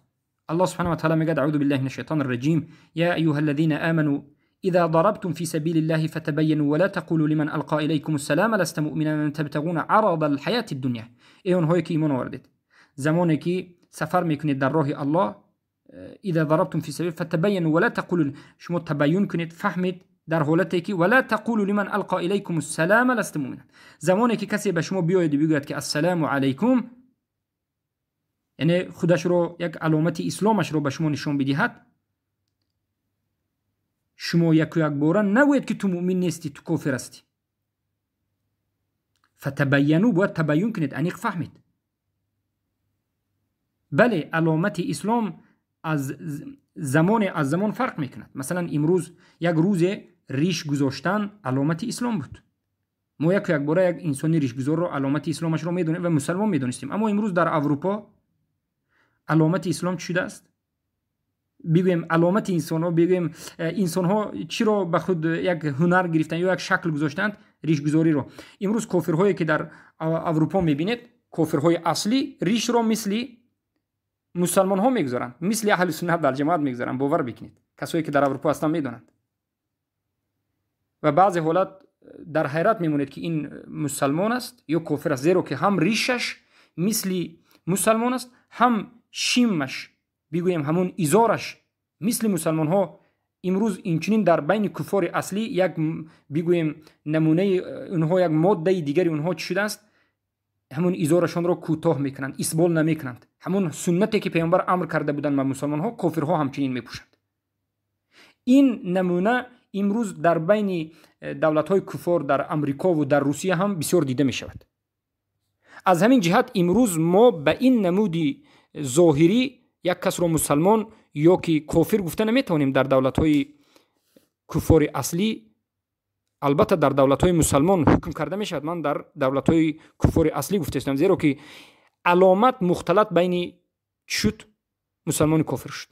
الله سبحانه و تعالی میگه اعوذ بالله من الشیطان الرجیم یا ایها الذین آمنوا اذا ضربتم في سبيل الله فتبينوا ولا تقولوا لمن القى اليكم السلام لست مؤمنا تبتغون عرض الحیات الدنیا. ای آنهایی که ایمان آوردید، زمانی که سفر میکنید در راه الله، اذا ضربتم في سبيل فتبينوا ولا تقولوا، شما تبین کنید، فهمید در حالتی که ولا تقولوا لمن القى اليكم السلام لست مؤمنا، زمانی که کسی به شما بیاید و بگوید که السلام علیکم، یعنی خودش رو یک علامت اسلامش رو به شما نشون بدهد، شما یک و یک باره نگوید که تو مؤمن نیستی، تو کافر هستی. فتبینوا، باید تبین کنید، انیق فهمید. بله، علامت اسلام از زمان فرق میکند. مثلا امروز یک روز ریش گذاشتن علامت اسلام بود. ما یک یک باره یک انسانی ریش گذار رو علامت اسلامش رو میدونیم و مسلمان میدونستیم. اما امروز در اروپا علامت اسلام چی شده است؟ بگویم علامت انسان ها، بگویم انسان ها چی رو به خود یک هنر گرفتن یا یک شکل گذاشتند؟ ریش گذاری رو. امروز کافرهایی که در اروپا میبینید، کافرهای اصلی ریش رو مثل مسلمان ها میگذارند، مثل اهل سنت در جماعت میگذارند. باور بکنید کسایی که در اروپا هستند میدونند. و بعضی حالت در حیرت میمونید که این مسلمان است یا کافر است، زیرا که هم ریشش مثل مسلمان است، هم شیمش، بگویم همون ایزارش مثل مسلمان ها. امروز اینچنین در بین کفار اصلی یک بگویم نمونه اونها، یک ماده دیگری اونها چی شده است؟ همون ایزارشان را کوتاه میکنند، اسبال نمیکنند. همون سنتی که پیامبر امر کرده بودند به مسلمان ها، کافرها همچنین میپوشند. این نمونه Имрӯз дар байни давлатҳои куфор, дар Амрикову дар Русия ҳам бисёр дида мешавад. Аз ҳамин ҷиҳат имрӯз мо ба ин намуди зоҳирӣ як касро мусалмон ё ки кофир гуфта наметавонем дар давлатҳои куфори аслӣ. Албатта, дар давлатҳои мусалмон ҳукм карда мешавад. Ман дар давлатҳои куфори аслӣ гуфтаистам, зеро ки аломат мухталат байни чӣ шуд? Мусалмони кофир шуд.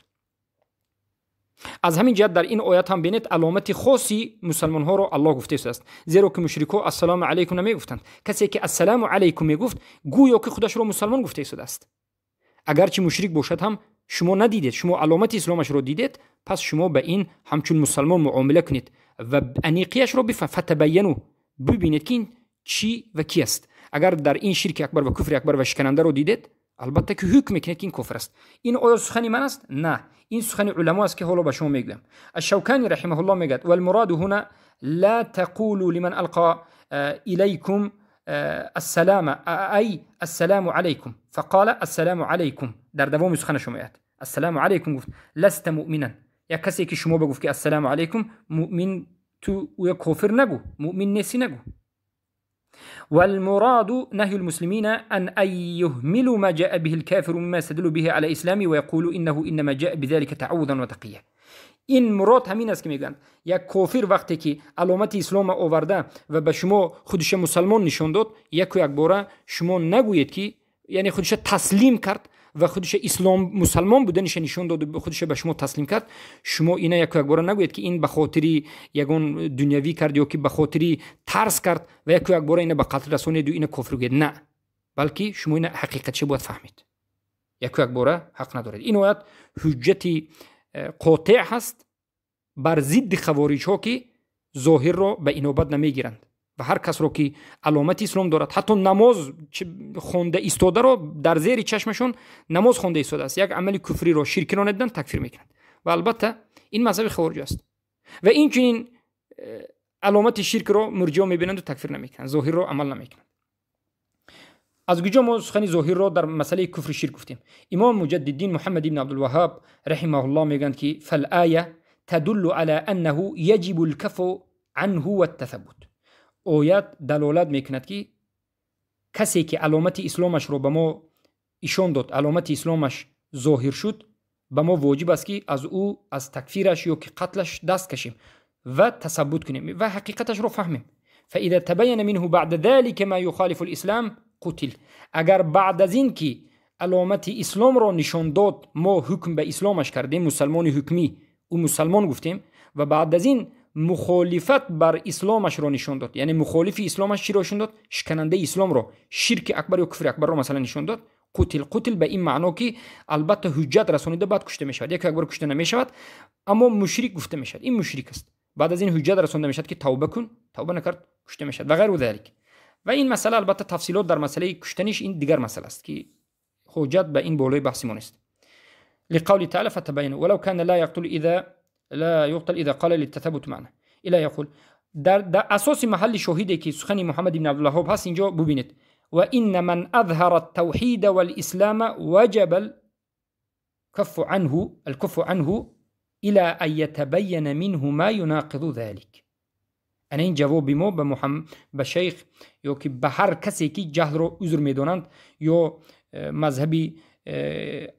Аз ҳамин ҷиҳат дар ин оят ҳам бинед, аломати хоси мусалмонҳоро Аллоҳ гуфтааст, зеро ки мушрикҳо ассалому алайкум намегуфтанд. Касе ки ассалому алайкум мегуфт, гӯё ки худашро мусалмон гуфта истодааст. Агарчи мушрик бошад ҳам, шумо надидед, шумо аломати исломашро дидед, пас шумо ба ин ҳамчун мусалмон муомила кунед ва аниқияшро фатабайяну, бибинед, ки ин чӣ ва ки аст. Агар дар ин ширки акбар ва куфри акбар ва шиканандаро дидед, албатта ки ҳукм мекунед, ки ин кофир аст. Ин оё сухани ман аст? На, ин сухани уламо аст, ки ҳоло ба шумо мегӯям. Ашшавкани раҳимаҳуллоҳ мегӯяд: валмураду ҳуна ла тақулу лиман алқа илайкум السلام أي السلام عليكم فقال السلام عليكم. Дар давоми суханаш меояд: ассалому алайкум гуфт, لست مؤمنا. Як касе ки шумо бигуфт, ки ассалому алайкум, муъмин ту ӯя кофир нагӯ, муъмин нести нагӯ. والمراد نهي المسلمين أن يهملوا ما جاء به الكافر مما يستدل به على إسلامه ويقولوا إنه إنما جاء بذلك تعوذا وتقية. Ин мурод ҳамин аст, ки мегӯянд, як кофир вақте ки аломати ислома оварда ва ба шумо худиша мусалмон нишон дод, яку якбора шумо нагӯед, ки яъне худиша таслим кард ва худиша ислом мусалмон буданиша нишон дод, худиша ба шумо таслим кард, шумо ина яку якбора нагӯед, ки ин ба хотири ягон дунявӣ кард ё ки ба хотири тарс кард ва яку якбора ина ба қатл расонеду ина кофир гӯед. На, балки шумо ина ҳақиқатша бояд фаҳмед, яку якбора ҳақ надоред. Ин оят ҳуҷҷати қотеъ ҳаст бар зидди хавориҷҳо, ки зоҳирро ба инобат намегиранд ва ҳар касро ки аломати ислом дорад, ҳатто намоз хонда истодаро, дар зери чашмашон намоз хонда истодааст, як амали куфриро, ширкиро надиданд, такфир мекунанд. Ва албатта ин мазҳаби хавориҷ аст. Ва инчунин аломати ширкро мурҷио мебинанду такфир намекунанд, зоҳирро амал намекунанд. Аз куҷо мо сухани зоҳирро дар масъалаи куфри ширк гуфтем? Имом Муҷаддиддин Муҳаммад ибн Абдулваҳҳаб раҳимаҳуллоҳ мегӯянд, ки فالآية تدل على أنه يجب الكف عنه والتثبت. Оят далолат мекунад, ки касе ки аломати исломашро ба мо ишон дод, аломати исломаш зоҳир шуд, ба мо воҷиб аст, ки аз ӯ, аз такфираш ё ки қатлаш даст кашем ва тасаббут кунем ва ҳақиқаташро фаҳмем. فإذا تبين منه بعد ذلك ما يخالف الإسلام قتل. Агар баъд аз ин ки аломати исломро нишон дод, мо ҳукм ба исломаш кардем, мусалмони ҳукмӣ, ӯ мусалмон гуфтем, ва баъд аз ин мухолифат бар исломашро нишон дод, яъне мухолифи исломаш чиро нишон дод? Шиканандаи исломро, ширки акбар ё куфри акбарро масалан нишон дод, قتل. قتل ба ин маъно, ки албатта ҳуҷҷат расонида, баъд кушта мешавад. Яку якбор кушта намешавад, аммо мушрик гуфта мешавад, ин мушрик аст. Баъд аз ин ҳуҷҷат расонда мешавад, ки тавба кун, тавба накард, кушта мешавад ва غير ذلك. Ва ин масъала, албатта, тафсилот дар масъалаи куштаниш, ин дигар масъала аст, ки ҳоҷат ба ин болои баҳси мо нест. لقوله تعالى فتبينوا ولو كان لا يقتل إذا لا يقتل إذا قال للتثبت معنى إلى يقول. در اساس محل شاهده که سخن محمد بن عبدالوهاب هست اینجا ببینید: وإن من أظهر التوحيد والإسلام وجب الكف عنه إلى أن يتبين منه ما يناقض ذلك. Ана ин ҷавоби мо ба шайх ё ки ба ҳар касе ки ҷаҳлро узр медонанд ё мазҳаби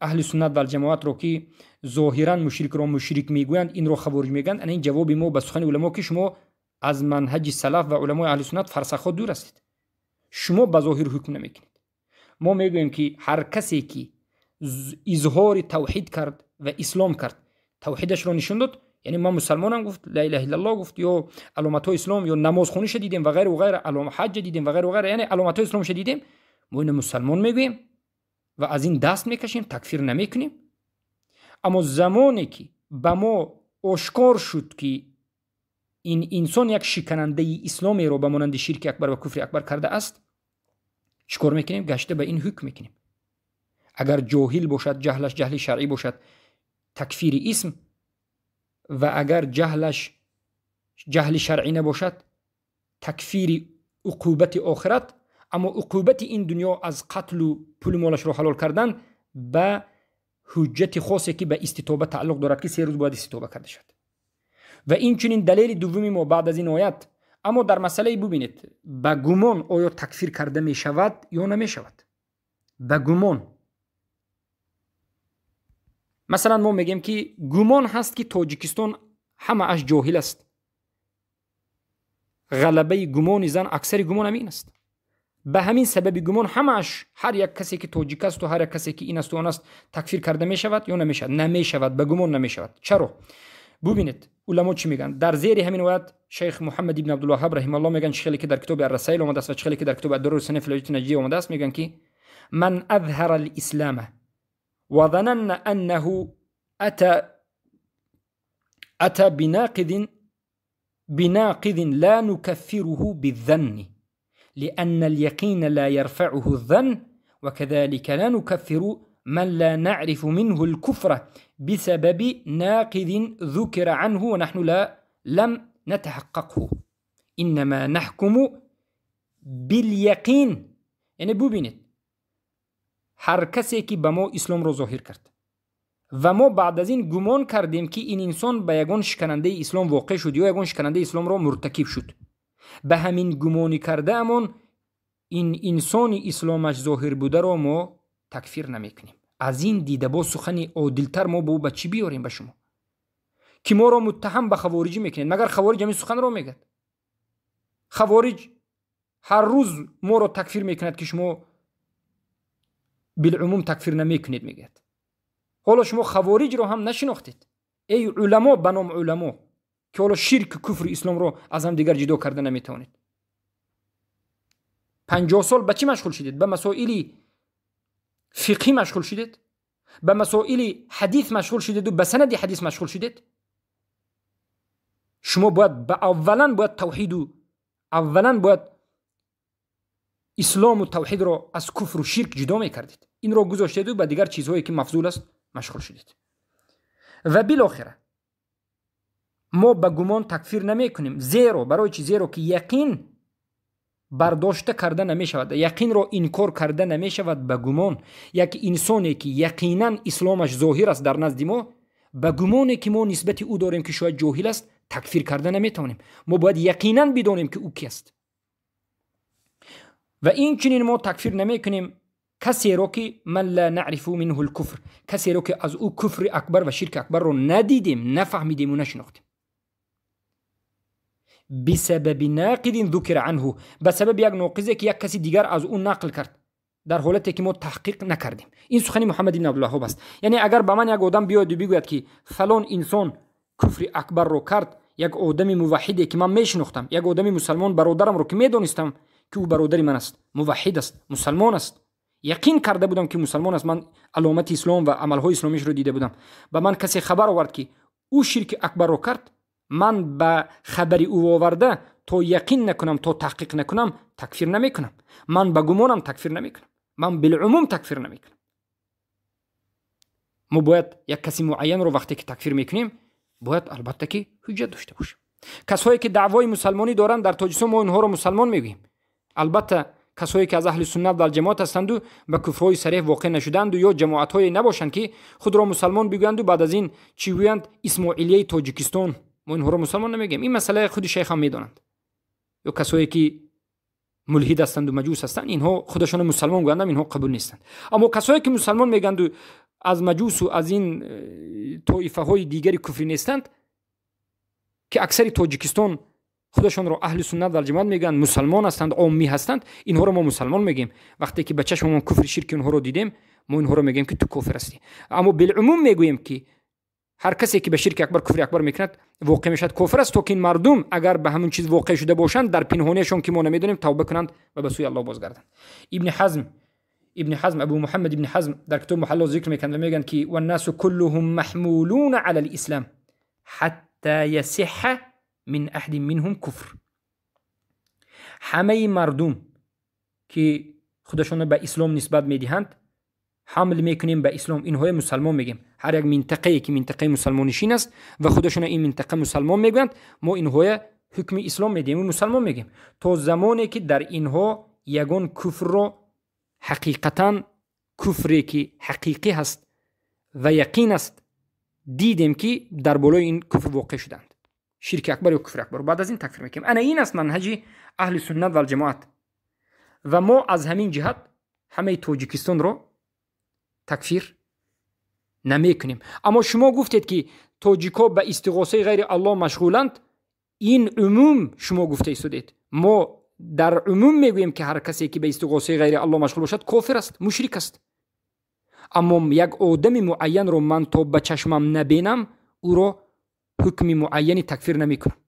аҳли суннат валҷамоатро, ки зоҳиран мушрикро мушрик мегӯянд, инро хавориҷ мегӯянд. Ана ин ҷавоби мо ба сухани уламо, ки шумо аз манҳаҷи салаф ва уламои аҳли суннат фарсахҳо дур ҳастед, шумо ба зоҳир ҳукм намекунед. Мо мегӯем, ки ҳар касе ки изҳори тавҳид кард ва ислом кард, тавҳидашро нишон дод, яъне ман мусалмонам гуфт, ла илаҳа иллаллоҳ гуфт, ё аломатҳои ислом, ё намозхониша дидем ва ғайру ғайра, ҳаҷҷа дидем ва ғайру ғайра, яъне аломатҳои исломша дидем, мо ина мусалмон мегӯем ва аз ин даст мекашем, такфир намекунем. Аммо замоне ки ба мо ошкор шуд, ки ин инсон як шиканандаи исломеро ба монанди ширки акбар ва куфри акбар кардааст, чӣ кор мекунем? Гашта ба ин ҳукм мекунем. Агар ҷоҳил бошад, ҷаҳлаш ҷаҳли шаръӣ бошад, такфири исм, ва агар ҷаҳлаш ҷаҳли шаръӣ набошад, такфири уқубати охират, аммо уқубати ин дунё аз қатлу пулу молашро ҳалол кардан ба ҳуҷҷати хосе, ки ба иститоба тааллуқ дорад, ки 3 рӯз бояд иститоба карда шавад. Ва инчунин далели дуввуми мо баъд аз ин оят, аммо дар масъалаи бубинед, ба гумон оё такфир карда мешавад ё намешавад? Ба гумон. Масалан, мо мегӯем, ки гумон ҳаст, ки Тоҷикистон ҳамааш ҷоҳил аст. Ғалабаи гумони зан, аксари гумон ҳамин аст. Ба ҳамин сабаби гумон ҳамааш, ҳар як касе ки тоҷик асту ҳар як касе ки ин асту он аст, такфир карда мешавад ё намешавад? Намешавад, ба гумон намешавад. Чаро? Бубинед, уламо чӣ мегӯянд дар зери ҳамин оят. Шайх Муҳаммад ибн Абдулваҳаб раҳималлоҳ мегӯянд, чӣ хеле ки дар китоби Аррасаил омадааст ва чӣ хеле ки дар китоби Аддурру сана фил наҷдия омадааст, мегӯянд, ки ман азҳара алислама ва зананна аннаҳу ата بناقض لا نكفره بالظن، لأن اليقين لا يرفعه الظن، وكذلك لا نكفر من لا نعرف منه الكفر بسبب ناقض ذكر عنه ونحن لم نتحققه، إنما نحكم باليقين. یعنی ببینید، هر کسی که به ما اسلام رو ظاهر کرد و ما بعد از این گمان کردیم که این انسان به یگان شکننده اسلام واقع شد یا یگان شکننده اسلام را مرتکب شد، به همین گمانی کرده امون این انسان اسلامش ظاهر بوده را ما تکفیر نمیکنیم. از این دیده با سخن عادلتر ما با چی بیاریم به شما که ما را متهم به خوارجی میکنید؟ مگر خوارج همین سخن را میگد؟ خوارج هر روز ما را تکفیر میکند که شما بالعموم تکفیر نمیکنید میگد. حالا شما خوارج رو هم نشناختید ای علما، به نام علما، که حالا شرک، کفر، اسلام رو از هم دیگر جدا کرده نمیتوانید. 50 سال به چی مشغول شدید؟ به مسائل فقهی مشغول شدید، به مسائل حدیث مشغول شدید و به سند حدیث مشغول شدید. شما باید اولا باید توحید و اولا باید اسلام و توحید را از کفر و شرک جدا میکردید. این را گذاشتید و به دیگر چیزهایی که مفضول است مشغول شدید. و بالاخره ما به گمان تکفیر نمی کنیم. زیرا برای چی؟ زیرا که یقین برداشته کرده نمی شود، یقین را انکار کرده نمی شود به گمان. یک انسانی که یقینا اسلامش ظاهر است در نزد ما، به گمانی که ما نسبت او داریم که شاید جاهل است، تکفیر کرده نمی توانیم. ما باید یقینا بدانیم که او کی است. و این چنین ما تکفیر نمی کنیم کسی را که من لا نعرف منه الكفر، کسی را که از او کفر اکبر و شرک اکبر را ندیدیم، نفهمیدیم و نشناختیم. بسبب ناقض ذکر عنه، به سبب یک ناقضی که یک کسی دیگر از او نقل کرد در حالتی که ما تحقیق نکردیم. این سخن محمد بن عبدالوهاب است. یعنی اگر به من یک آدم بیاید و بگوید که فلان انسان کفر اکبر رو کرد، یک آدم موحدی که من میشناختم، یک آدم مسلمان برادرم رو که میدونستم که او برادر من است، موحد است، مسلمان است، یقین کرده بودم که مسلمان است، من علامت اسلام و عملهای اسلامیش رو دیده بودم، به من کسی خبر آورد که او شرک اکبر رو کرد، من به خبر او آورده تا یقین نکنم، تا تحقیق نکنم، تکفیر نمیکنم. من به گمانم تکفیر نمیکنم، من بالعموم تکفیر نمیکنم. ما باید یک کسی معین رو وقتی که تکفیر میکنیم باید البته که حجت داشته باشیم. کسایی که دعوای مسلمانی دارن در تاجیکستان، ما اینها رو مسلمان میگوییم. البته کسایی که از اهل سنت و جماعت هستند و به کفرهای صریح واقع نشدند و یا جماعت‌های نباشند که خود را مسلمان بگویند و بعد از این چی گویند؟ اسماعیلیه تاجیکستان، ما اینها را مسلمان نمیگیم. این مسئله خود شیخ هم میدانند. یا کسایی که ملحد هستند و مجوس هستند، اینها خودشان مسلمان گویند، اینها قبول نیستند. اما کسایی که مسلمان میگند و از مجوس و از این طایفه های دیگری کفری نیستند، که اکثر تاجیکستان خودشان را اهل سنت و جماعت میگن، مسلمان هستند، عامی هستند، اینها رو ما مسلمان میگیم. وقتی که به چشم ما کفر شرک اینها رو دیدیم، ما اینها رو میگیم که تو کافر هستی. اما بالعموم میگوییم که هر کسی که به شرک اکبر، کفر اکبر میکند، واقع میشد کافر است، تا که این مردم اگر به همون چیز واقع شده باشند در پنهانیشون که ما نمیدونیم، توبه کنند و به سوی الله بازگردند. ابن حزم، ابو محمد ابن حزم در کتاب محلا ذکر میکنند و میگن که والناس كلهم محمولون على الاسلام حتى يصح من احد منهم کفر. همه مردم که خودشون به اسلام نسبت میدهند، حمل میکنیم به اسلام، اینهای مسلمان میگیم. هر یک منطقه که منطقه مسلمان نشین است و خودشون این منطقه مسلمان میگویند، ما اینهای حکم اسلام میدیم و مسلمان میگیم، تا زمانی که در اینها یگان کفر را، حقیقتا کفری که حقیقی هست و یقین است، دیدیم که در بالای این کفر واقع شدند. Ширки акбар ё куфри акбар, баъд аз ин такфир мекунем. Ана ин аст манҳаҷи аҳли суннат валҷамоат. Ва мо аз ҳамин ҷиҳат ҳамаи Тоҷикистонро такфир намекунем. Аммо шумо гуфтед, ки тоҷикҳо ба истиғосаи ғайри Аллоҳ машғуланд. Ин умум шумо гуфта истодед. Мо дар умум мегӯем, ки ҳар касе ки ба истиғосаи ғайри Аллоҳ машғул бошад, кофир аст, мушрик аст. Аммо як одами муайянро ман то ба чашмам набинам, ӯро ҳукми муайяни такфир намекунам.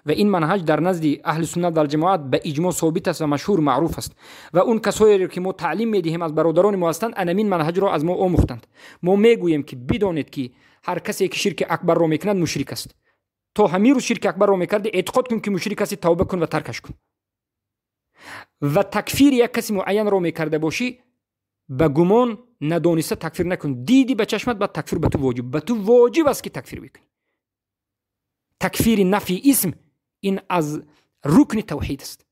Ва ин манҳаҷ дар назди аҳли суннат валҷамоат ба иҷмоъ собит аст ва машҳур маъруф аст. Ва он касоеро ки мо таълим медиҳем, аз бародарони мо ҳастанд, анамин манҳаҷро аз мо омӯхтанд. Мо мегӯем, ки бидонед, ки ҳар касе ки ширки акбарро мекунад, мушрик аст. То ҳамин рӯз ширки акбарро мекарди, эътиқод кун, ки мушрик ҳасти, тавба кун ва таркаш кун. Ва такфири як каси муайянро мекарда бошӣ, ба гумон надониста такфир накун. Диди ба чашмат, баъд такфир ба ту воҷиб, ба ту воҷиб аст, ки такфир бикунӣ. Такфири нафи исм ин аз рукни тавҳид аст,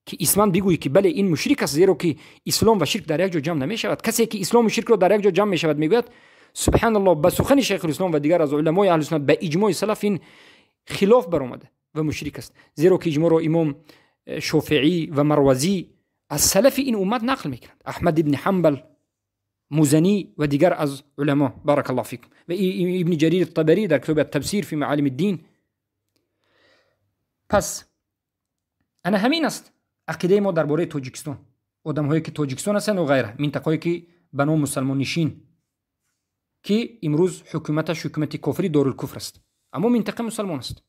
ки исман бигӯӣ, ки бале, ин мушрик аст, зеро ки ислом ва ширк дар як ҷо ҷамъ намешавад. Касе ки ислому ширкро дар як ҷо ҷамъ мешавад мегӯяд, субҳаналлоҳ, ба сухани шайхулислом ва дигар аз уламои аҳли суннат, ба иҷмои салаф ин хилоф баромада ва мушрик аст, зеро ки иҷмоъро имом Шофеӣ ва Марвазӣ аз салафи ин уммат нақл мекунанд, Аҳмад ибни Ҳамбал, Музанӣ ва дигар аз уламо. Баракаллоҳу фикум. Ва Ибни Ҷарир Табарӣ дар китоби Аттафсир фи маалими ддин. Пас ана ҳамин аст ақидаи мо дар бораи Тоҷикистон, одамҳое ки Тоҷикистон ҳастанд ва ғайра, минтақаҳое ки ба ном мусалмоннишин, ки имрӯз ҳукуматаш ҳукумати кофири дорулкуфр аст, аммо минтақа мусалмон аст.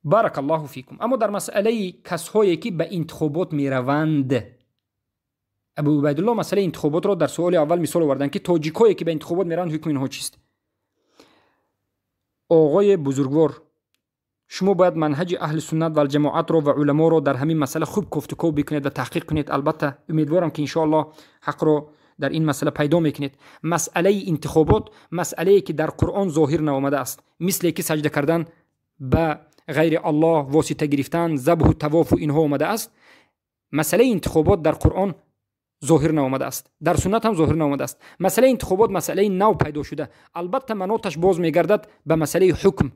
Баракаллоҳу фикум. Аммо дар масъалаи касҳое ки ба интихобот мераванд, Абу Убайдулло масъалаи интихоботро дар суоли аввал мисол оварданд, ки тоҷикҳое ки ба интихобот мераванд, ҳукми инҳо чист? Оғои бузургвор, шумо бояд манҳаҷи аҳли суннат валҷамоатро ва уламоро дар ҳамин масъала хуб кофтуков бикунед ва таҳқиқ кунед. Албатта, умедворам, ки иншоаллоҳ ҳақро дар ин масъала пайдо мекунед. Масъалаи интихобот масъалае ки дар Қуръон зоҳир наомадааст, мисле ки саҷда кардан ба ғайри Аллоҳ, восита гирифтан, забҳу тавофу инҳо омадааст. Масъалаи интихобот дар Қуръон зоҳир наомадааст, дар суннат ҳам зоҳир наомадааст. Масъалаи интихобот масъалаи нав пайдо шуда. Албатта, маноташ боз мегардад ба масъалаи ҳукм,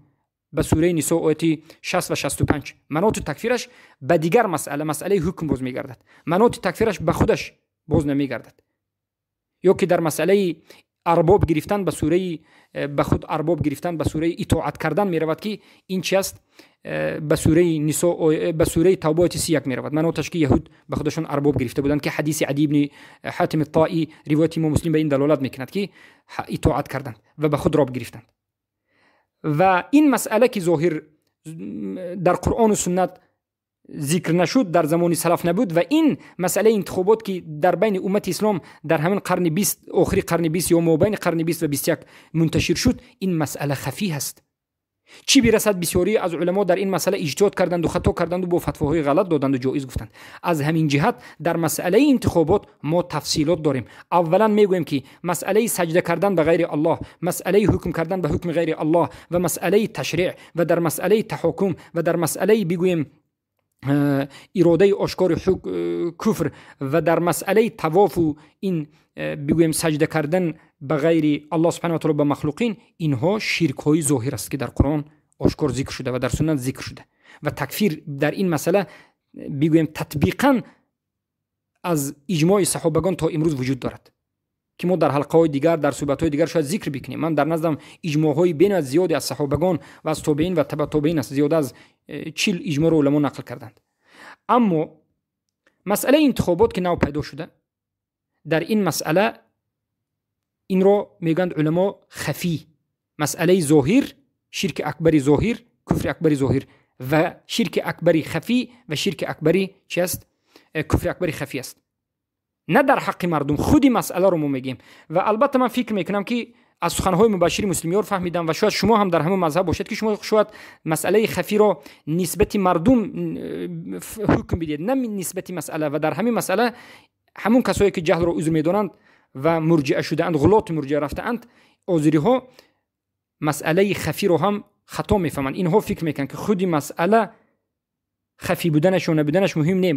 ба сураи Нисо, ояти 60 ва 65. Маноти такфираш ба дигар масъала, масъалаи ҳукм боз мегардад, маноти такфираш ба худаш боз намегардад. Ё ки дар масъалаи арбоб гирифтан, ба сураи ба худ арбоб гирифтан, ба сураи итоат кардан меравад, ки ин чи аст? Ба сураи Нисо, ба сураи Тавба, ояти 31 меравад маноташ, ки яҳуд ба худашон арбоб гирифта буданд, ки ҳадиси Ади ибни Ҳатими Тоӣ, ривояти имом Муслим, ба ин далолат мекунад, ки итоат карданд ва ба худ роб гирифтанд. Ва ин масъала ки зоҳир дар Қуръону суннат зикр нашуд, дар замони салаф набуд, ва ин масъалаи интихобот ки дар байни уммати ислом дар ҳамин қарни 20, охири қарни 20 ё мобайни қарни 20 ва 21 мунташир шуд, ин масъала хафӣ ҳаст. Чӣ бирасад, бисёрӣ аз уламо дар ин масъала иҷтиҳод карданду, хато карданду, бо фатвоҳои ғалат доданду, ҷоиз гуфтанд. Аз ҳамин ҷиҳат дар масъалаи интихобот мо тафсилот дорем. Аввалан мегӯем, ки масъалаи саҷда кардан ба ғайри Аллоҳ, масъалаи ҳукм кардан ба ҳукми ғайри Аллоҳ ва масъалаи ташриъ ва дар масъалаи таҳокум ва дар масъалаи, бигӯем, иродаи ошкори куфр ва дар масъалаи тавофу ин, бигӯем, саҷда кардан ба ғайри Аллоҳ субҳана ва таоло, ба махлуқин, инҳо ширкҳои зоҳир аст, ки дар Қуръон ошкор зикр шуда ва дар суннат зикр шуда. Ва такфир дар ин масъала, бигӯем, татбиқан аз иҷмои саҳобагон то имрӯз вуҷуд дорад, ки мо дар ҳалқаҳои дигар, дар суҳбатҳои дигар шояд зикр бикунем. Ман дар наздам иҷмоъҳои бениҳоят зиёде аз саҳобагон ва аз тобеин ва табаъ тобеин аст, зиёда аз 40 иҷмоъро уламо нақл карданд. Аммо масъалаи интихобот ки нав пайдо шуда, дар ин масъала инро мегӯянд уламо хафӣ. Масъалаи зоҳир, ширки акбари зоҳир, куфри акбари зоҳир ва ширки акбари хафӣ ва ширки акбари чи аст, куфри акбари хафӣ аст, на дар ҳаққи мардум, худи масъаларо мо мегӯем. Ва албатта, ман фикр мекунам, ки аз суханҳои Мубашшири Муслимиёр фаҳмидам ва шояд шумо ҳам дар ҳамон мазҳаб бошед, ки шумо шояд масъалаи хафиро нисбати мардум ҳукм бидиҳед, на нисбати масъала. Ва дар ҳамин масъала ҳамон касое ки ҷаҳлро узр медонанд ва мурҷиа шудаанд, ғулоти мурҷиа рафтаанд, озириҳо масъалаи хафиро ҳам хато мефаҳманд. Инҳо фикр мекунанд, ки худи масъала хафӣ буданаш ё набуданаш муҳим не,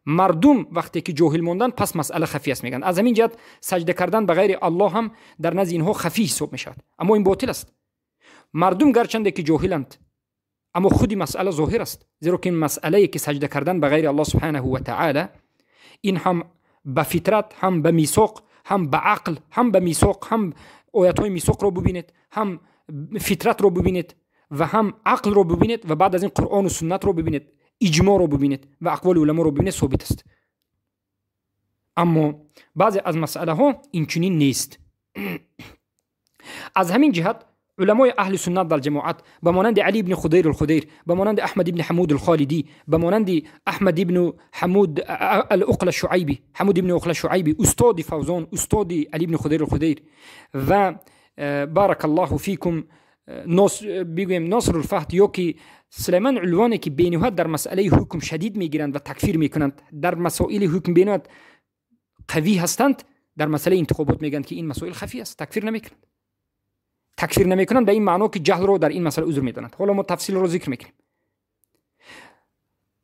мардум вақте ки ҷоҳил монданд, пас масъала хафӣ аст мегӯянд. Аз ҳамин ҷиҳат саҷда кардан ба ғайри Аллоҳ ҳам дар назди инҳо хафӣ ҳисоб мешавад. Аммо ин ботил аст. Мардум гарчанде ки ҷоҳиланд Аммо худи масъала зоҳир аст, зеро ки ин масъалае ки саҷда кардан ба ғайри Аллоҳ субҳанаҳу ва таъала, ин ҳам ба фитрат, ҳам ба мисоқ, ҳам ба ақл, ҳам ба мисоқ, ҳам оятҳои мисоқро бубинед, ҳам фитратро бубинед ва ҳам ақлро бубинед ва баъд аз ин Қуръону суннатро бубинед, иҷмоъро бубинед ва ақволи уламоро бубинед, собит аст. Аммо баъзе аз масъалаҳо инчунин нест. Аз ҳамин ҷиҳат уламои аҳли суннат валҷамоат ба монанди Али ибни Худайр алхудайр, ба монанди Аҳмад ибни Ҳамуд алхолидӣ, ба монанди Аҳмад ибну Ҳамуд алуқла Шуайбӣ, Ҳамуд ибни Уқла Шуайбӣ, устоди Фавзон, устоди Али ибни Худайр алхудайр ва баракаллоҳу фикум бигӯем Носрулфаҳд ё ки Сулаймон Улвоне ки бениҳоят дар масъалаи ҳукм шадид мегиранд ва такфир мекунанд, дар масоили ҳукм бениҳоят қавӣ ҳастанд, дар масъалаи интихобот мегӯянд ки ин масоил хафӣ аст, такфир намекунанд. Такфир намекунанд ба ин маъно ки ҷаҳлро дар ин масъала узр медонанд. Ҳоло мо тафсилро зикр мекунем.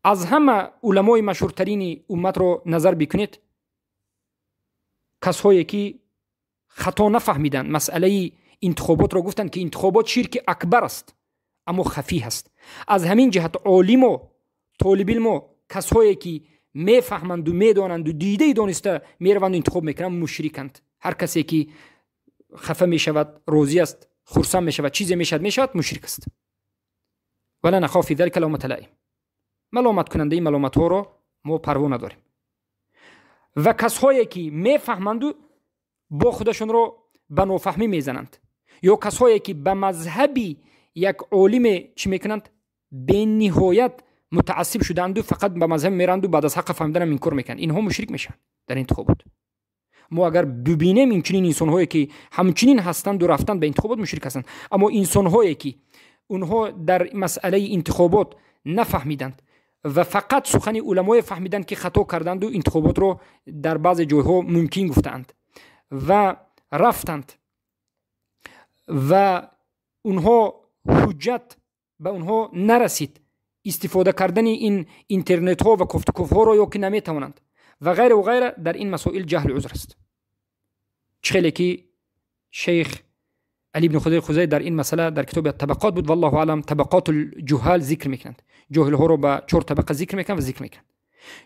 Аз ҳама уламои машҳуртарини умматро назар бикунед, касҳое ки хато нафаҳмиданд масъалаи интихоботро, гуфтанд ки интихобот ширки акбар аст, аммо хафӣ ҳаст. Аз ҳамин ҷиҳат олимо, толибилмо, касҳое ки мефаҳманду медонанду дидаи дониста мераванду интихоб мекунанд, мушриканд. Ҳар касе ки хафа мешавад, розӣ аст, хурсанд мешавад, чизе мешавад, мешавад, мушрик аст. Вала нахоф фи залика лавмата лаим. Маломаткунандаи маломатҳоро мо парво надорем. Ва касҳое ки мефаҳманду бо худашонро ба нофаҳмӣ мезананд, ё касҳое ки ба мазҳаби як олиме чӣ мекунанд, бениҳоят мутаассиб шудаанду фақат ба мазҳаб меранду баъд аз ҳаққа фаҳмиданам инкор мекунанд, инҳо мушрик мешаванд дар интихобот. Мо агар бибинем инчунин инсонҳое ки ҳамчунин ҳастанду рафтанд ба интихобот, мушрик ҳастанд. Аммо инсонҳое ки онҳо дар масъалаи интихобот нафаҳмиданд ва фақат сухани уламое фаҳмиданд ки хато карданду интихоботро дар баъзе ҷойҳо мумкин гуфтаанд ва рафтанд ва онҳо ҳуҷҷат ба онҳо нарасид, истифода кардани ин интернетҳо ва кофтуковҳоро ё ки наметавонанд ва ғайра ва ғайра, дар ин масоил ҷаҳли узр аст. Чӣ хеле ки шейх Али ибни Худайр Хузай дар ин масъала дар китоби Табақот буд, валлоҳу аълам, Табақотул ҷуҳал зикр мекунанд. Ҷоҳилҳоро ба чор табақа зикр мекунанд ва зикр мекунанд,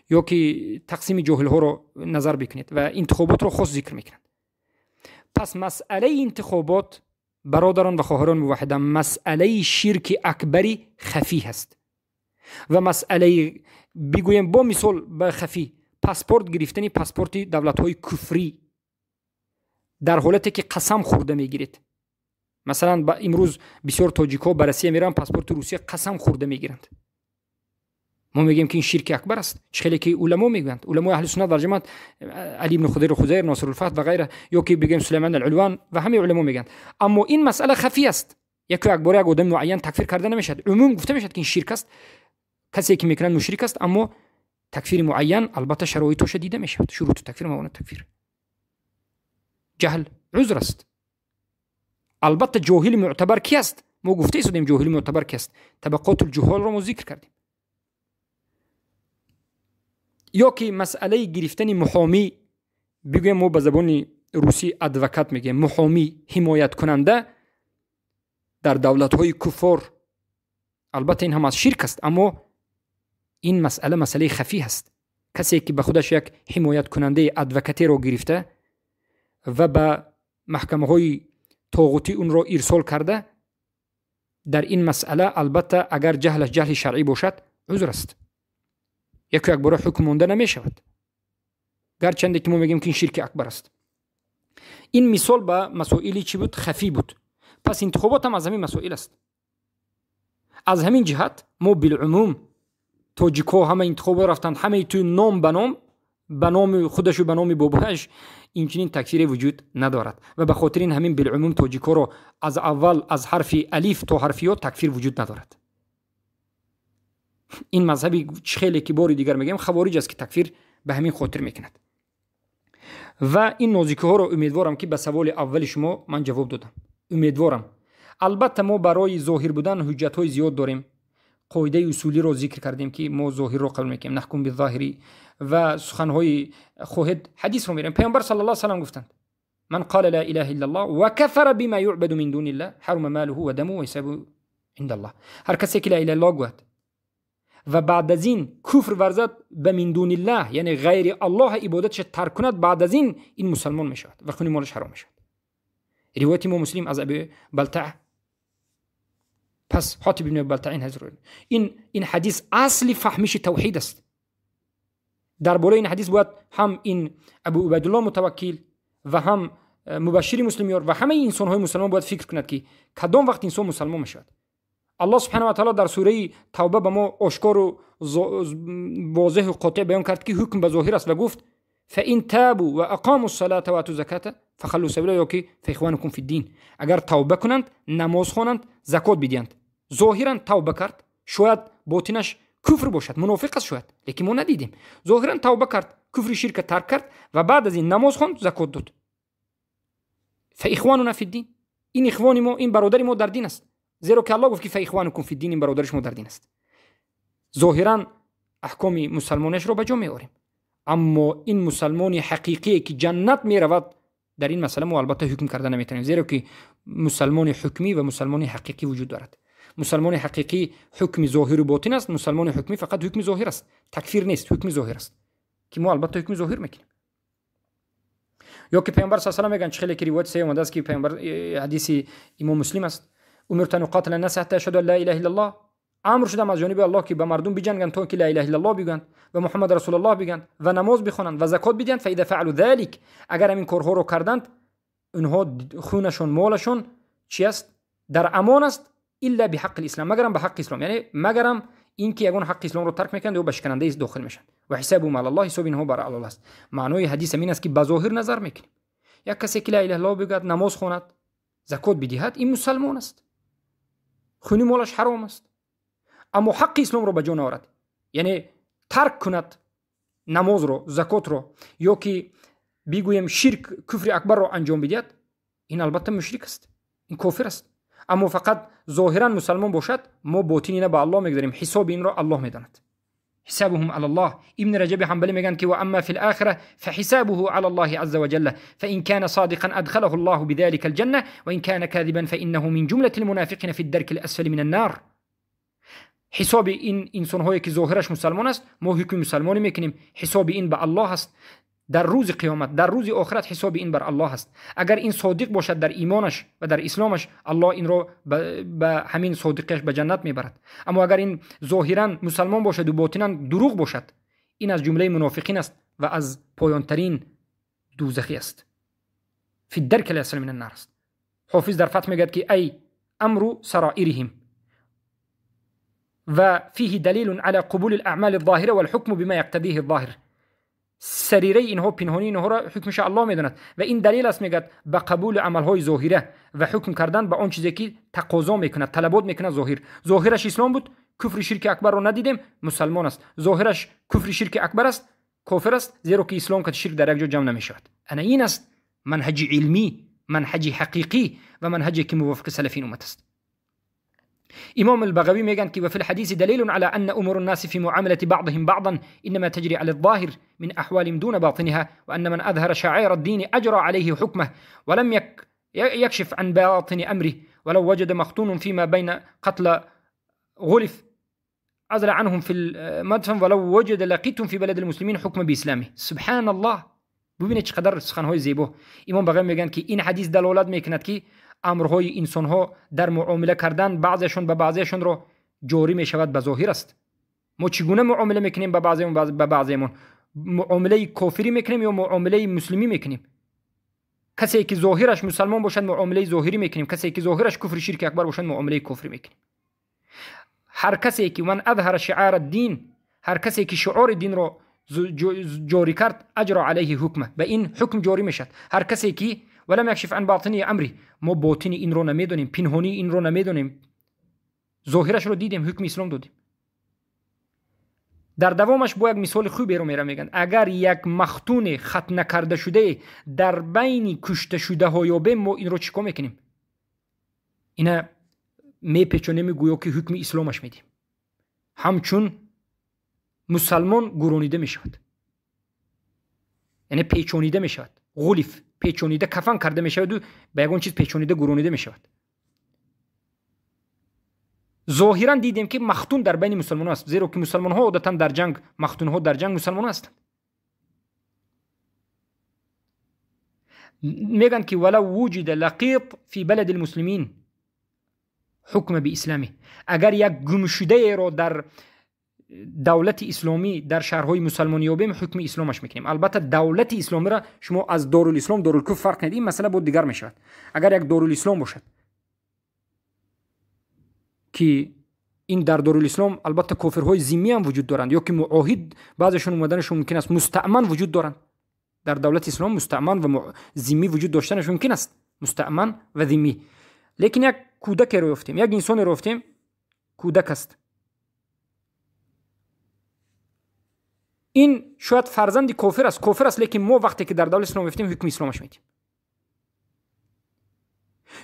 ё ки тақсими ҷоҳилҳоро назар бикунед ва интихоботро хос зикр мекунанд. Пас масъалаи интихобот, бародарон ва хоҳарон муваҳҳида, масъалаи ширки акбари хафӣ ҳаст ва масъалаи бигӯем бо мисол ба хафӣ паспорт гирифтани паспорти давлатҳои куфрӣ дар ҳолате ки қасам хӯрда мегиред. Масалан, имрӯз бисёр тоҷикҳо ба Россия мераванд, паспорти Русия қасам хӯрда мегиранд. Мо мегӯем ки ин ширки акбар аст. Чӣ хеле ки уламо мегӯянд, уламои аҳли суннат валҷамоат, Али ибни Худайр Хузайр, Носирулфаҳд ва ғайра, ё ки бигӯем Сулаймон алулван ва ҳамаи уламо мегӯянд. Аммо ин масъала хафӣ аст. Яку якбора як одами муайян такфир карда намешавад. Умум гуфта мешавад ки ин ширк аст, касе ки мекунад мушрик аст, аммо такфири муайян албатта шароитоша дида мешавад. Шуруту такфир, мавони такфир. Ҷаҳл узр аст. Албатта ҷоҳили мӯътабар ки аст? Мо гуфта истодем ҷоҳили мӯътабар ки аст. Табақотул ҷуҳолро мо зикр кардем. Ё ки масъалаи гирифтани муҳомӣ, бигӯем мо ба забони русӣ адвокат мегӯем, муҳомӣ, ҳимояткунанда дар давлатҳои куффор, албатта ин ҳам аз ширк аст, аммо ин масъала масъалаи хафӣ ҳаст. Касе ки ба худаш як ҳимояткунандаи адвокатеро гирифта ва ба маҳкамаҳои тоғутӣ онро ирсол карда, дар ин масъала албатта агар ҷаҳлаш ҷаҳли шаръӣ бошад, узр аст. Яку якбора ҳукм монда намешавад, гарчанде ки мо мегӯем ки ин ширки акбар аст. Ин мисол ба масоили чӣ буд? Хафӣ буд. Пас интихобот ҳам аз ҳамин масоил аст. Аз ҳамин ҷиҳат мо билумум тоҷикҳо ҳама интихобот рафтанд, ҳамаи ту ном ба ном, ба номи худашу ба номи бобояш, инчунин такфире вуҷуд надорад. Ва ба хотири ин ҳамин билумум тоҷикҳоро аз аввал аз ҳарфи алиф то ҳарфи ё такфир вуҷуд надорад. Ин мазҳаби хеле ки бори дигар мегӯям хавориҷ аст ки такфир ба ҳамин хотир мекунад. Ва ин нозикиҳоро умедворам ки ба саволи аввали шумо ман ҷавоб додам. Умедворам. Албатта мо барои зоҳир будан ҳуҷҷатҳои зиёд дорем. Қоидаи усулиро зикр кардем ки мо зоҳирро қабул мекунем, наҳкум бизоҳири, ва суханҳои хоҳед ҳадисро мерем. Паёмбар саллаллоҳу алайҳи васаллам гуфтанд: ман қала ла илаҳа иллаллоҳ ва кафара бима юъбаду мин дуниллаҳ ҳарума малуҳу ва дамуҳу ва ҳисабуҳу عند الله. هر کسی که لا اله الا الله گوید و بعد از این کفر ورزد به من دون الله، یعنی غیر الله عبادتش ترک کند، بعد از این مسلمان می شود و خون مالش حرام می شود. روایت امام مسلم از ابی بلتع. پس حاطب ابن بلتع این حدیث، این حدیث اصل فهمش توحید است. در بالای این حدیث باید هم این ابو عبیدالله متوکل و هم مبشر مسلمیار و همه انسان های مسلمان باید فکر کند که کدام وقت انسان مسلمان می شود. الله سبحانه و تعالی در سوره توبه به ما آشکار و واضح و قاطع بیان کرد که حکم به ظاهر است و گفت فإن تابوا و اقاموا الصلاة و آتوا الزکاة فخلوا سبیل یا که فاخوانکم فی الدین. اگر توبه کنند، نماز خوانند، زکات بدهند. ظاهرا توبه کرد، شاید باطنش کفر باشد، منافق است شاید، لیکن ما ندیدیم. ظاهرا توبه کرد، کفر شرک ترک کرد و بعد از این نماز خواند، زکات داد. فاخواننا فی الدین، این اخوان ما، این برادر ما در دین است. زیرا که الله گفت که فاخوانکم فی الدین، این برادر شما در دین است. ظاهرا احکام مسلمانش را به جا می آوریم، اما این مسلمان حقیقی که جنت می رود در این مسئله ما البته حکم کرده نمیتونیم، زیرا که مسلمان حکمی و مسلمان حقیقی وجود دارد. مسلمان حقیقی حکم ظاهر و باطن است، مسلمان حکمی فقط حکم ظاهر است، تکفیر نیست، حکم ظاهر است که ما البته حکم ظاهر میکنیم. یا که پیامبر صلی الله علیه و میگن خیلی که روایت سه اومده است که پیامبر، حدیث امام مسلم است، امرت ان اقاتل الناس حتى يشهدوا لا اله الا الله، امر شدم از جانب الله که به مردم بجنگن تا که لا اله الا الله بگن و محمد رسول الله بگن و نماز بخوانند و زکات بدهند. فاذا فعلوا ذلك، اگر همین کارها رو کردند، اونها خونشون مالشون چی است؟ در امان است، الا بحق الاسلام، مگرم به حق اسلام، یعنی مگرم اینکه یگان حق اسلام رو ترک میکنند و به شکننده است داخل میشن. و حسابهم علی الله، حساب اینها بر الله است. معنای حدیث این است که به ظاهر نظر میکنیم، یک کسی که لا اله الا الله بگد، نماز خواند، زکات بدهد، این مسلمان است، خونی مالش حرام است، اما حق اسلام رو به جا نآورد، یعنی ترک کند نماز رو، زکات رو، یا که بگوییم شرک، کفر اکبر رو انجام بدهد، این البته مشرک است، این کافر است. اما فقط ظاهرا مسلمان باشد، ما باطن اینه به الله میگذاریم، حساب این رو الله میداند. حسابهم على الله. ابن رجب حنبلی میگن که و اما فی الاخره فحسابه على الله عز وجل فإن كان صادقا ادخله الله بذلك الجنة وإن كان كاذبا فإنه من جملة المنافقين في الدرك الاسفل من النار. حساب این انسان هایی که ظاهرش مسلمان است، ما حکم مسلمانی میکنیم، حساب این به الله است. در روز قیامت، در روز آخرت حساب این بر الله است. اگر این صادق باشد در ایمانش و در اسلامش، الله این را به همین صادقش به جنت میبرد. اما اگر این ظاهرا مسلمان باشد و باطنا دروغ باشد، این از جمله منافقین است و از پایانترین دوزخی است، فی الدرک الاسفل من النار است. حافظ در فتح میگوید که ای امر سرائرهم و فیه دلیل على قبول الاعمال الظاهره والحکم بما یقتضیه الظاهر. سریره اینها، پنهانی اینها را حکمش الله میداند و این دلیل است میگد به قبول عملهای ظاهره و حکم کردن به آن چیزی که تقاضا میکند، طلبات میکند. ظاهر، ظاهرش اسلام بود، کفر شرک اکبر رو ندیدیم، مسلمان است. ظاهرش کفر شرک اکبر است، کافر است، زیرا که اسلام که شرک در یک جا جمع نمیشود. انا این است منهج علمی، منهج حقیقی و منهجی که موافق سلفین امت است. امام البغوي میگن که وفي الحديث دليل على أن أمور الناس في معاملة بعضهم بعضا إنما تجري على الظاهر من أحوالهم دون باطنها، وأن من أظهر شعائر الدين أجرى عليه حكمه ولم يكشف عن باطن أمره، ولو وجد مختون فيما بين قتل غلف عزل عنهم في المدفن، ولو وجد لقيتم في بلد المسلمين حكم بإسلامه. سبحان الله. ببینید چقدر سخنهای زیبا. امام بغوی میگن که این حدیث دلالت میکند که امرهای انسانها در معامله کردن بعضیشون به بعضیشون رو جاری می شود به ظاهر است. ما چگونه معامله میکنیم به بعضیمون؟ به بعضیمون معامله کافری میکنیم یا معامله مسلمی میکنیم؟ کسی که ظاهرش مسلمان باشد معامله ظاهری میکنیم، کسی که ظاهرش کفر شرک اکبر باشد معامله کفری میکنیم. هر کسی که من اظهر شعار الدین، هر کسی که شعار دین رو جاری کرد، اجرا علیه حکمه، به این حکم جاری میشد. هر کسی که ولم یکشف عن باطنی امری، ما باطنی این رو نمیدونیم، پنهانی این رو نمیدونیم، ظاهرش رو دیدیم، حکم اسلام دادیم. در دوامش با یک مثال خوبی رو میره میگن اگر یک مختون ختنه کرده شده در بین کشته شده ها یابیم، ما این رو چیکار میکنیم؟ اینا میپیچونیم، گویا که حکم اسلامش میدیم، همچون مسلمان گرونیده میشود، یعنی پیچونیده میشود، غلف پیچونیده کفن کرده میشود و به یگان چیز پیچونیده گرونیده میشود. Зоҳиран дидем, ки махтун дар байни мусулмонон аст, зеро ки мусулмонҳо одатан дар ҷанг, махтунҳо дар ҷанг мусулмон ҳастанд. Мегӯянд, ки валав вуҷида лақит фи балади лмуслимин ҳукма биислами, агар як гумшудаеро дар давлати исломӣ дар шаҳрҳои мусалмонӣ ёбем, ҳукми исломаш мекунем. Албатта давлати исломиро шумо аз дорулислом, дорулкуфр фарқ кунед, ин масъала бо дигар мешавад. Агар як дорулислом бошад, ки ин дар дорулислом албатта кофирҳои зиммӣ ҳам вуҷуд доранд, ё ки муоҳид баъзешон омаданашон мумкин аст, мустаъман вуҷуд доранд. Дар давлати ислом мустаъман ва зиммӣ вуҷуд доштанаш мумкин аст, мустаъман ва зиммӣ. Лекин як кӯдакеро ёфтем, як инсонеро ёфтем, кӯдак аст. Ин шояд фарзанди кофир аст, кофир аст, лекин мо вақте ки дар давлати ислом ёфтем, ҳукми исломаш медиҳем.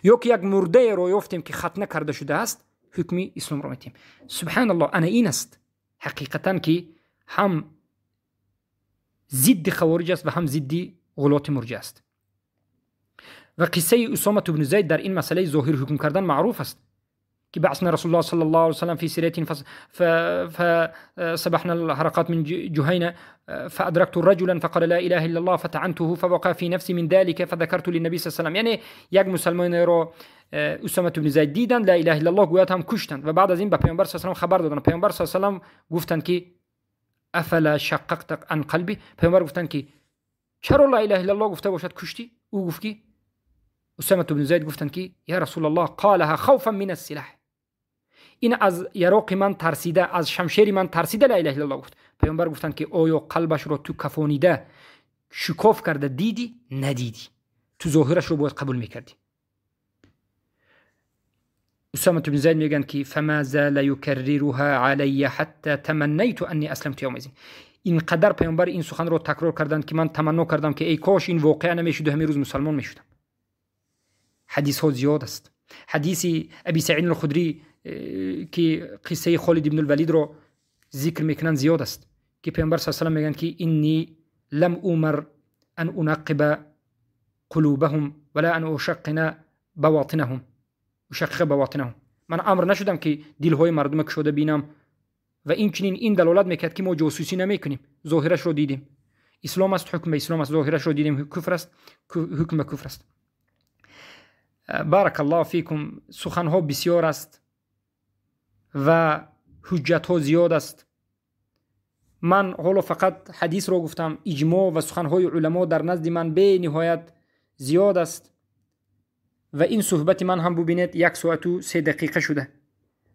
Ё ки як мурдаеро ёфтем, ки хатна карда шудааст, ҳукми исломро медиҳем. Субҳаналлоҳ, ана ин аст ҳақиқатан, ки ҳам зидди хавориҷ аст ва ҳам зидди ғулоти мурҷиа аст. Ва қиссаи Усома ибни Зайд дар ин масъалаи зоҳир ҳукм кардан маъруф аст, ки بعثنا رسول الله صلى الله عليه وسلم في سرية فسبحنا الحرقات من جهينة فأدركت رجلا فقال لا إله إلا الله فطعنته فوقع في نفسي من ذلك فذكرت للنبي صلى الله عليه وسلم. یعنی یک مسلمان را اسامه بن زید دیدند، لا اله الا الله گوید هم کشتند و بعد از این به پیامبر صلی الله علیه و خبر دادند. پیامبر صلی الله علیه و گفتند که افلا شققت عن قلبی؟ پیامبر گفتند که چرا لا اله الا الله گفته باشد کشتی؟ او گفت که اسامه بن زید گفتند که یا رسول الله قالها خوفا من السلاح، این از یراق من ترسیده، از شمشیر من ترسیده لا اله الا الله گفت. پیامبر گفتند که آیا قلبش را تو کفانیده شکاف کرده دیدی؟ ندیدی، تو ظاهرش رو باید قبول میکردی. اسامه بن زید میگن که فما زال یکررها علی حتی تمنیت انی اسلمت یومئذ. اینقدر پیامبر این سخن رو تکرار کردند که من تمنا کردم که ای کاش این واقعه نمیشد و همین روز مسلمان میشدم. حدیث ها زیاد است. حدیث ابی سعید الخدری که قصه خالد ابن الولید رو ذکر میکنن زیاد است، که پیامبر صلی الله علیه و سلم میگن که انی لم امر ان انقب قلوبهم ولا ان اشقن بواطنهم، اشقق بواطنهم. من امر نشدم که دلهای مردم کشوده بینم و این چنین این دلالت میکرد که ما جاسوسی نمیکنیم، ظاهرش رو دیدیم. اسلام است، حکم به اسلام است، ظاهرش رو دیدیم، کفر است، حکم به کفر است. بارک الله فیکم. سخنها بسیار است و حجت ها زیاد است. من حالا فقط حدیث را گفتم، اجماع و سخنهای علما در نزد من به نهایت زیاد است و این صحبت من هم ببینید 1 ساعت و 3 دقیقه شده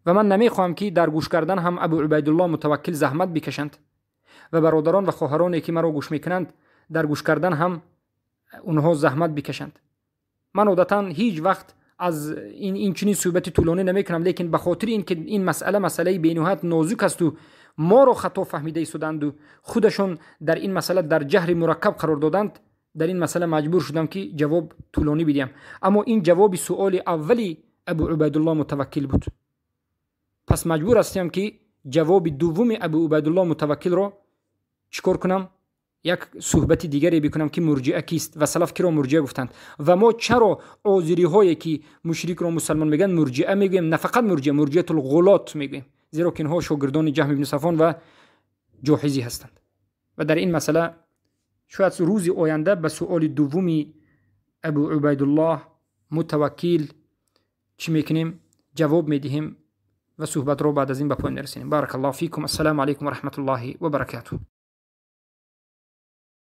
و من نمیخواهم که در گوش کردن هم ابو عبیدالله متوکل زحمت بکشند و برادران و خواهرانی که مرا گوش میکنند در گوش کردن هم اونها زحمت بکشند. من عادتا هیچ وقت از این چنین صحبت طولانی نمیکنم، لیکن به خاطر اینکه این مسئله مسئله بی‌نهایت نازک است و ما را خطا فهمیده ایستادند و خودشون در این مسئله در جهر مرکب قرار دادند، در این مسئله مجبور شدم که جواب طولانی بدیم. اما این جواب سؤال اولی ابو عبیدالله متوکل بود، پس مجبور هستم که جواب دوم ابو عبیدالله متوکل را چیکار کنم؟ یک صحبت دیگری بکنم که مرجئه کیست و سلف کی را مرجئه گفتند و ما چرا آذری هایی که مشرک را مسلمان میگن مرجئه میگوییم، نه فقط مرجئه، مرجئه الغلات میگوییم، زیرا که اینها شاگردان جهم بن صفوان و جاحظی هستند. و در این مسئله شاید روز آینده به سؤال دومی ابو عبیدالله متوکل چی میکنیم؟ جواب میدهیم و صحبت رو بعد از این به پایان میرسونیم. بارک الله فیکم. السلام علیکم و رحمت الله و برکاته.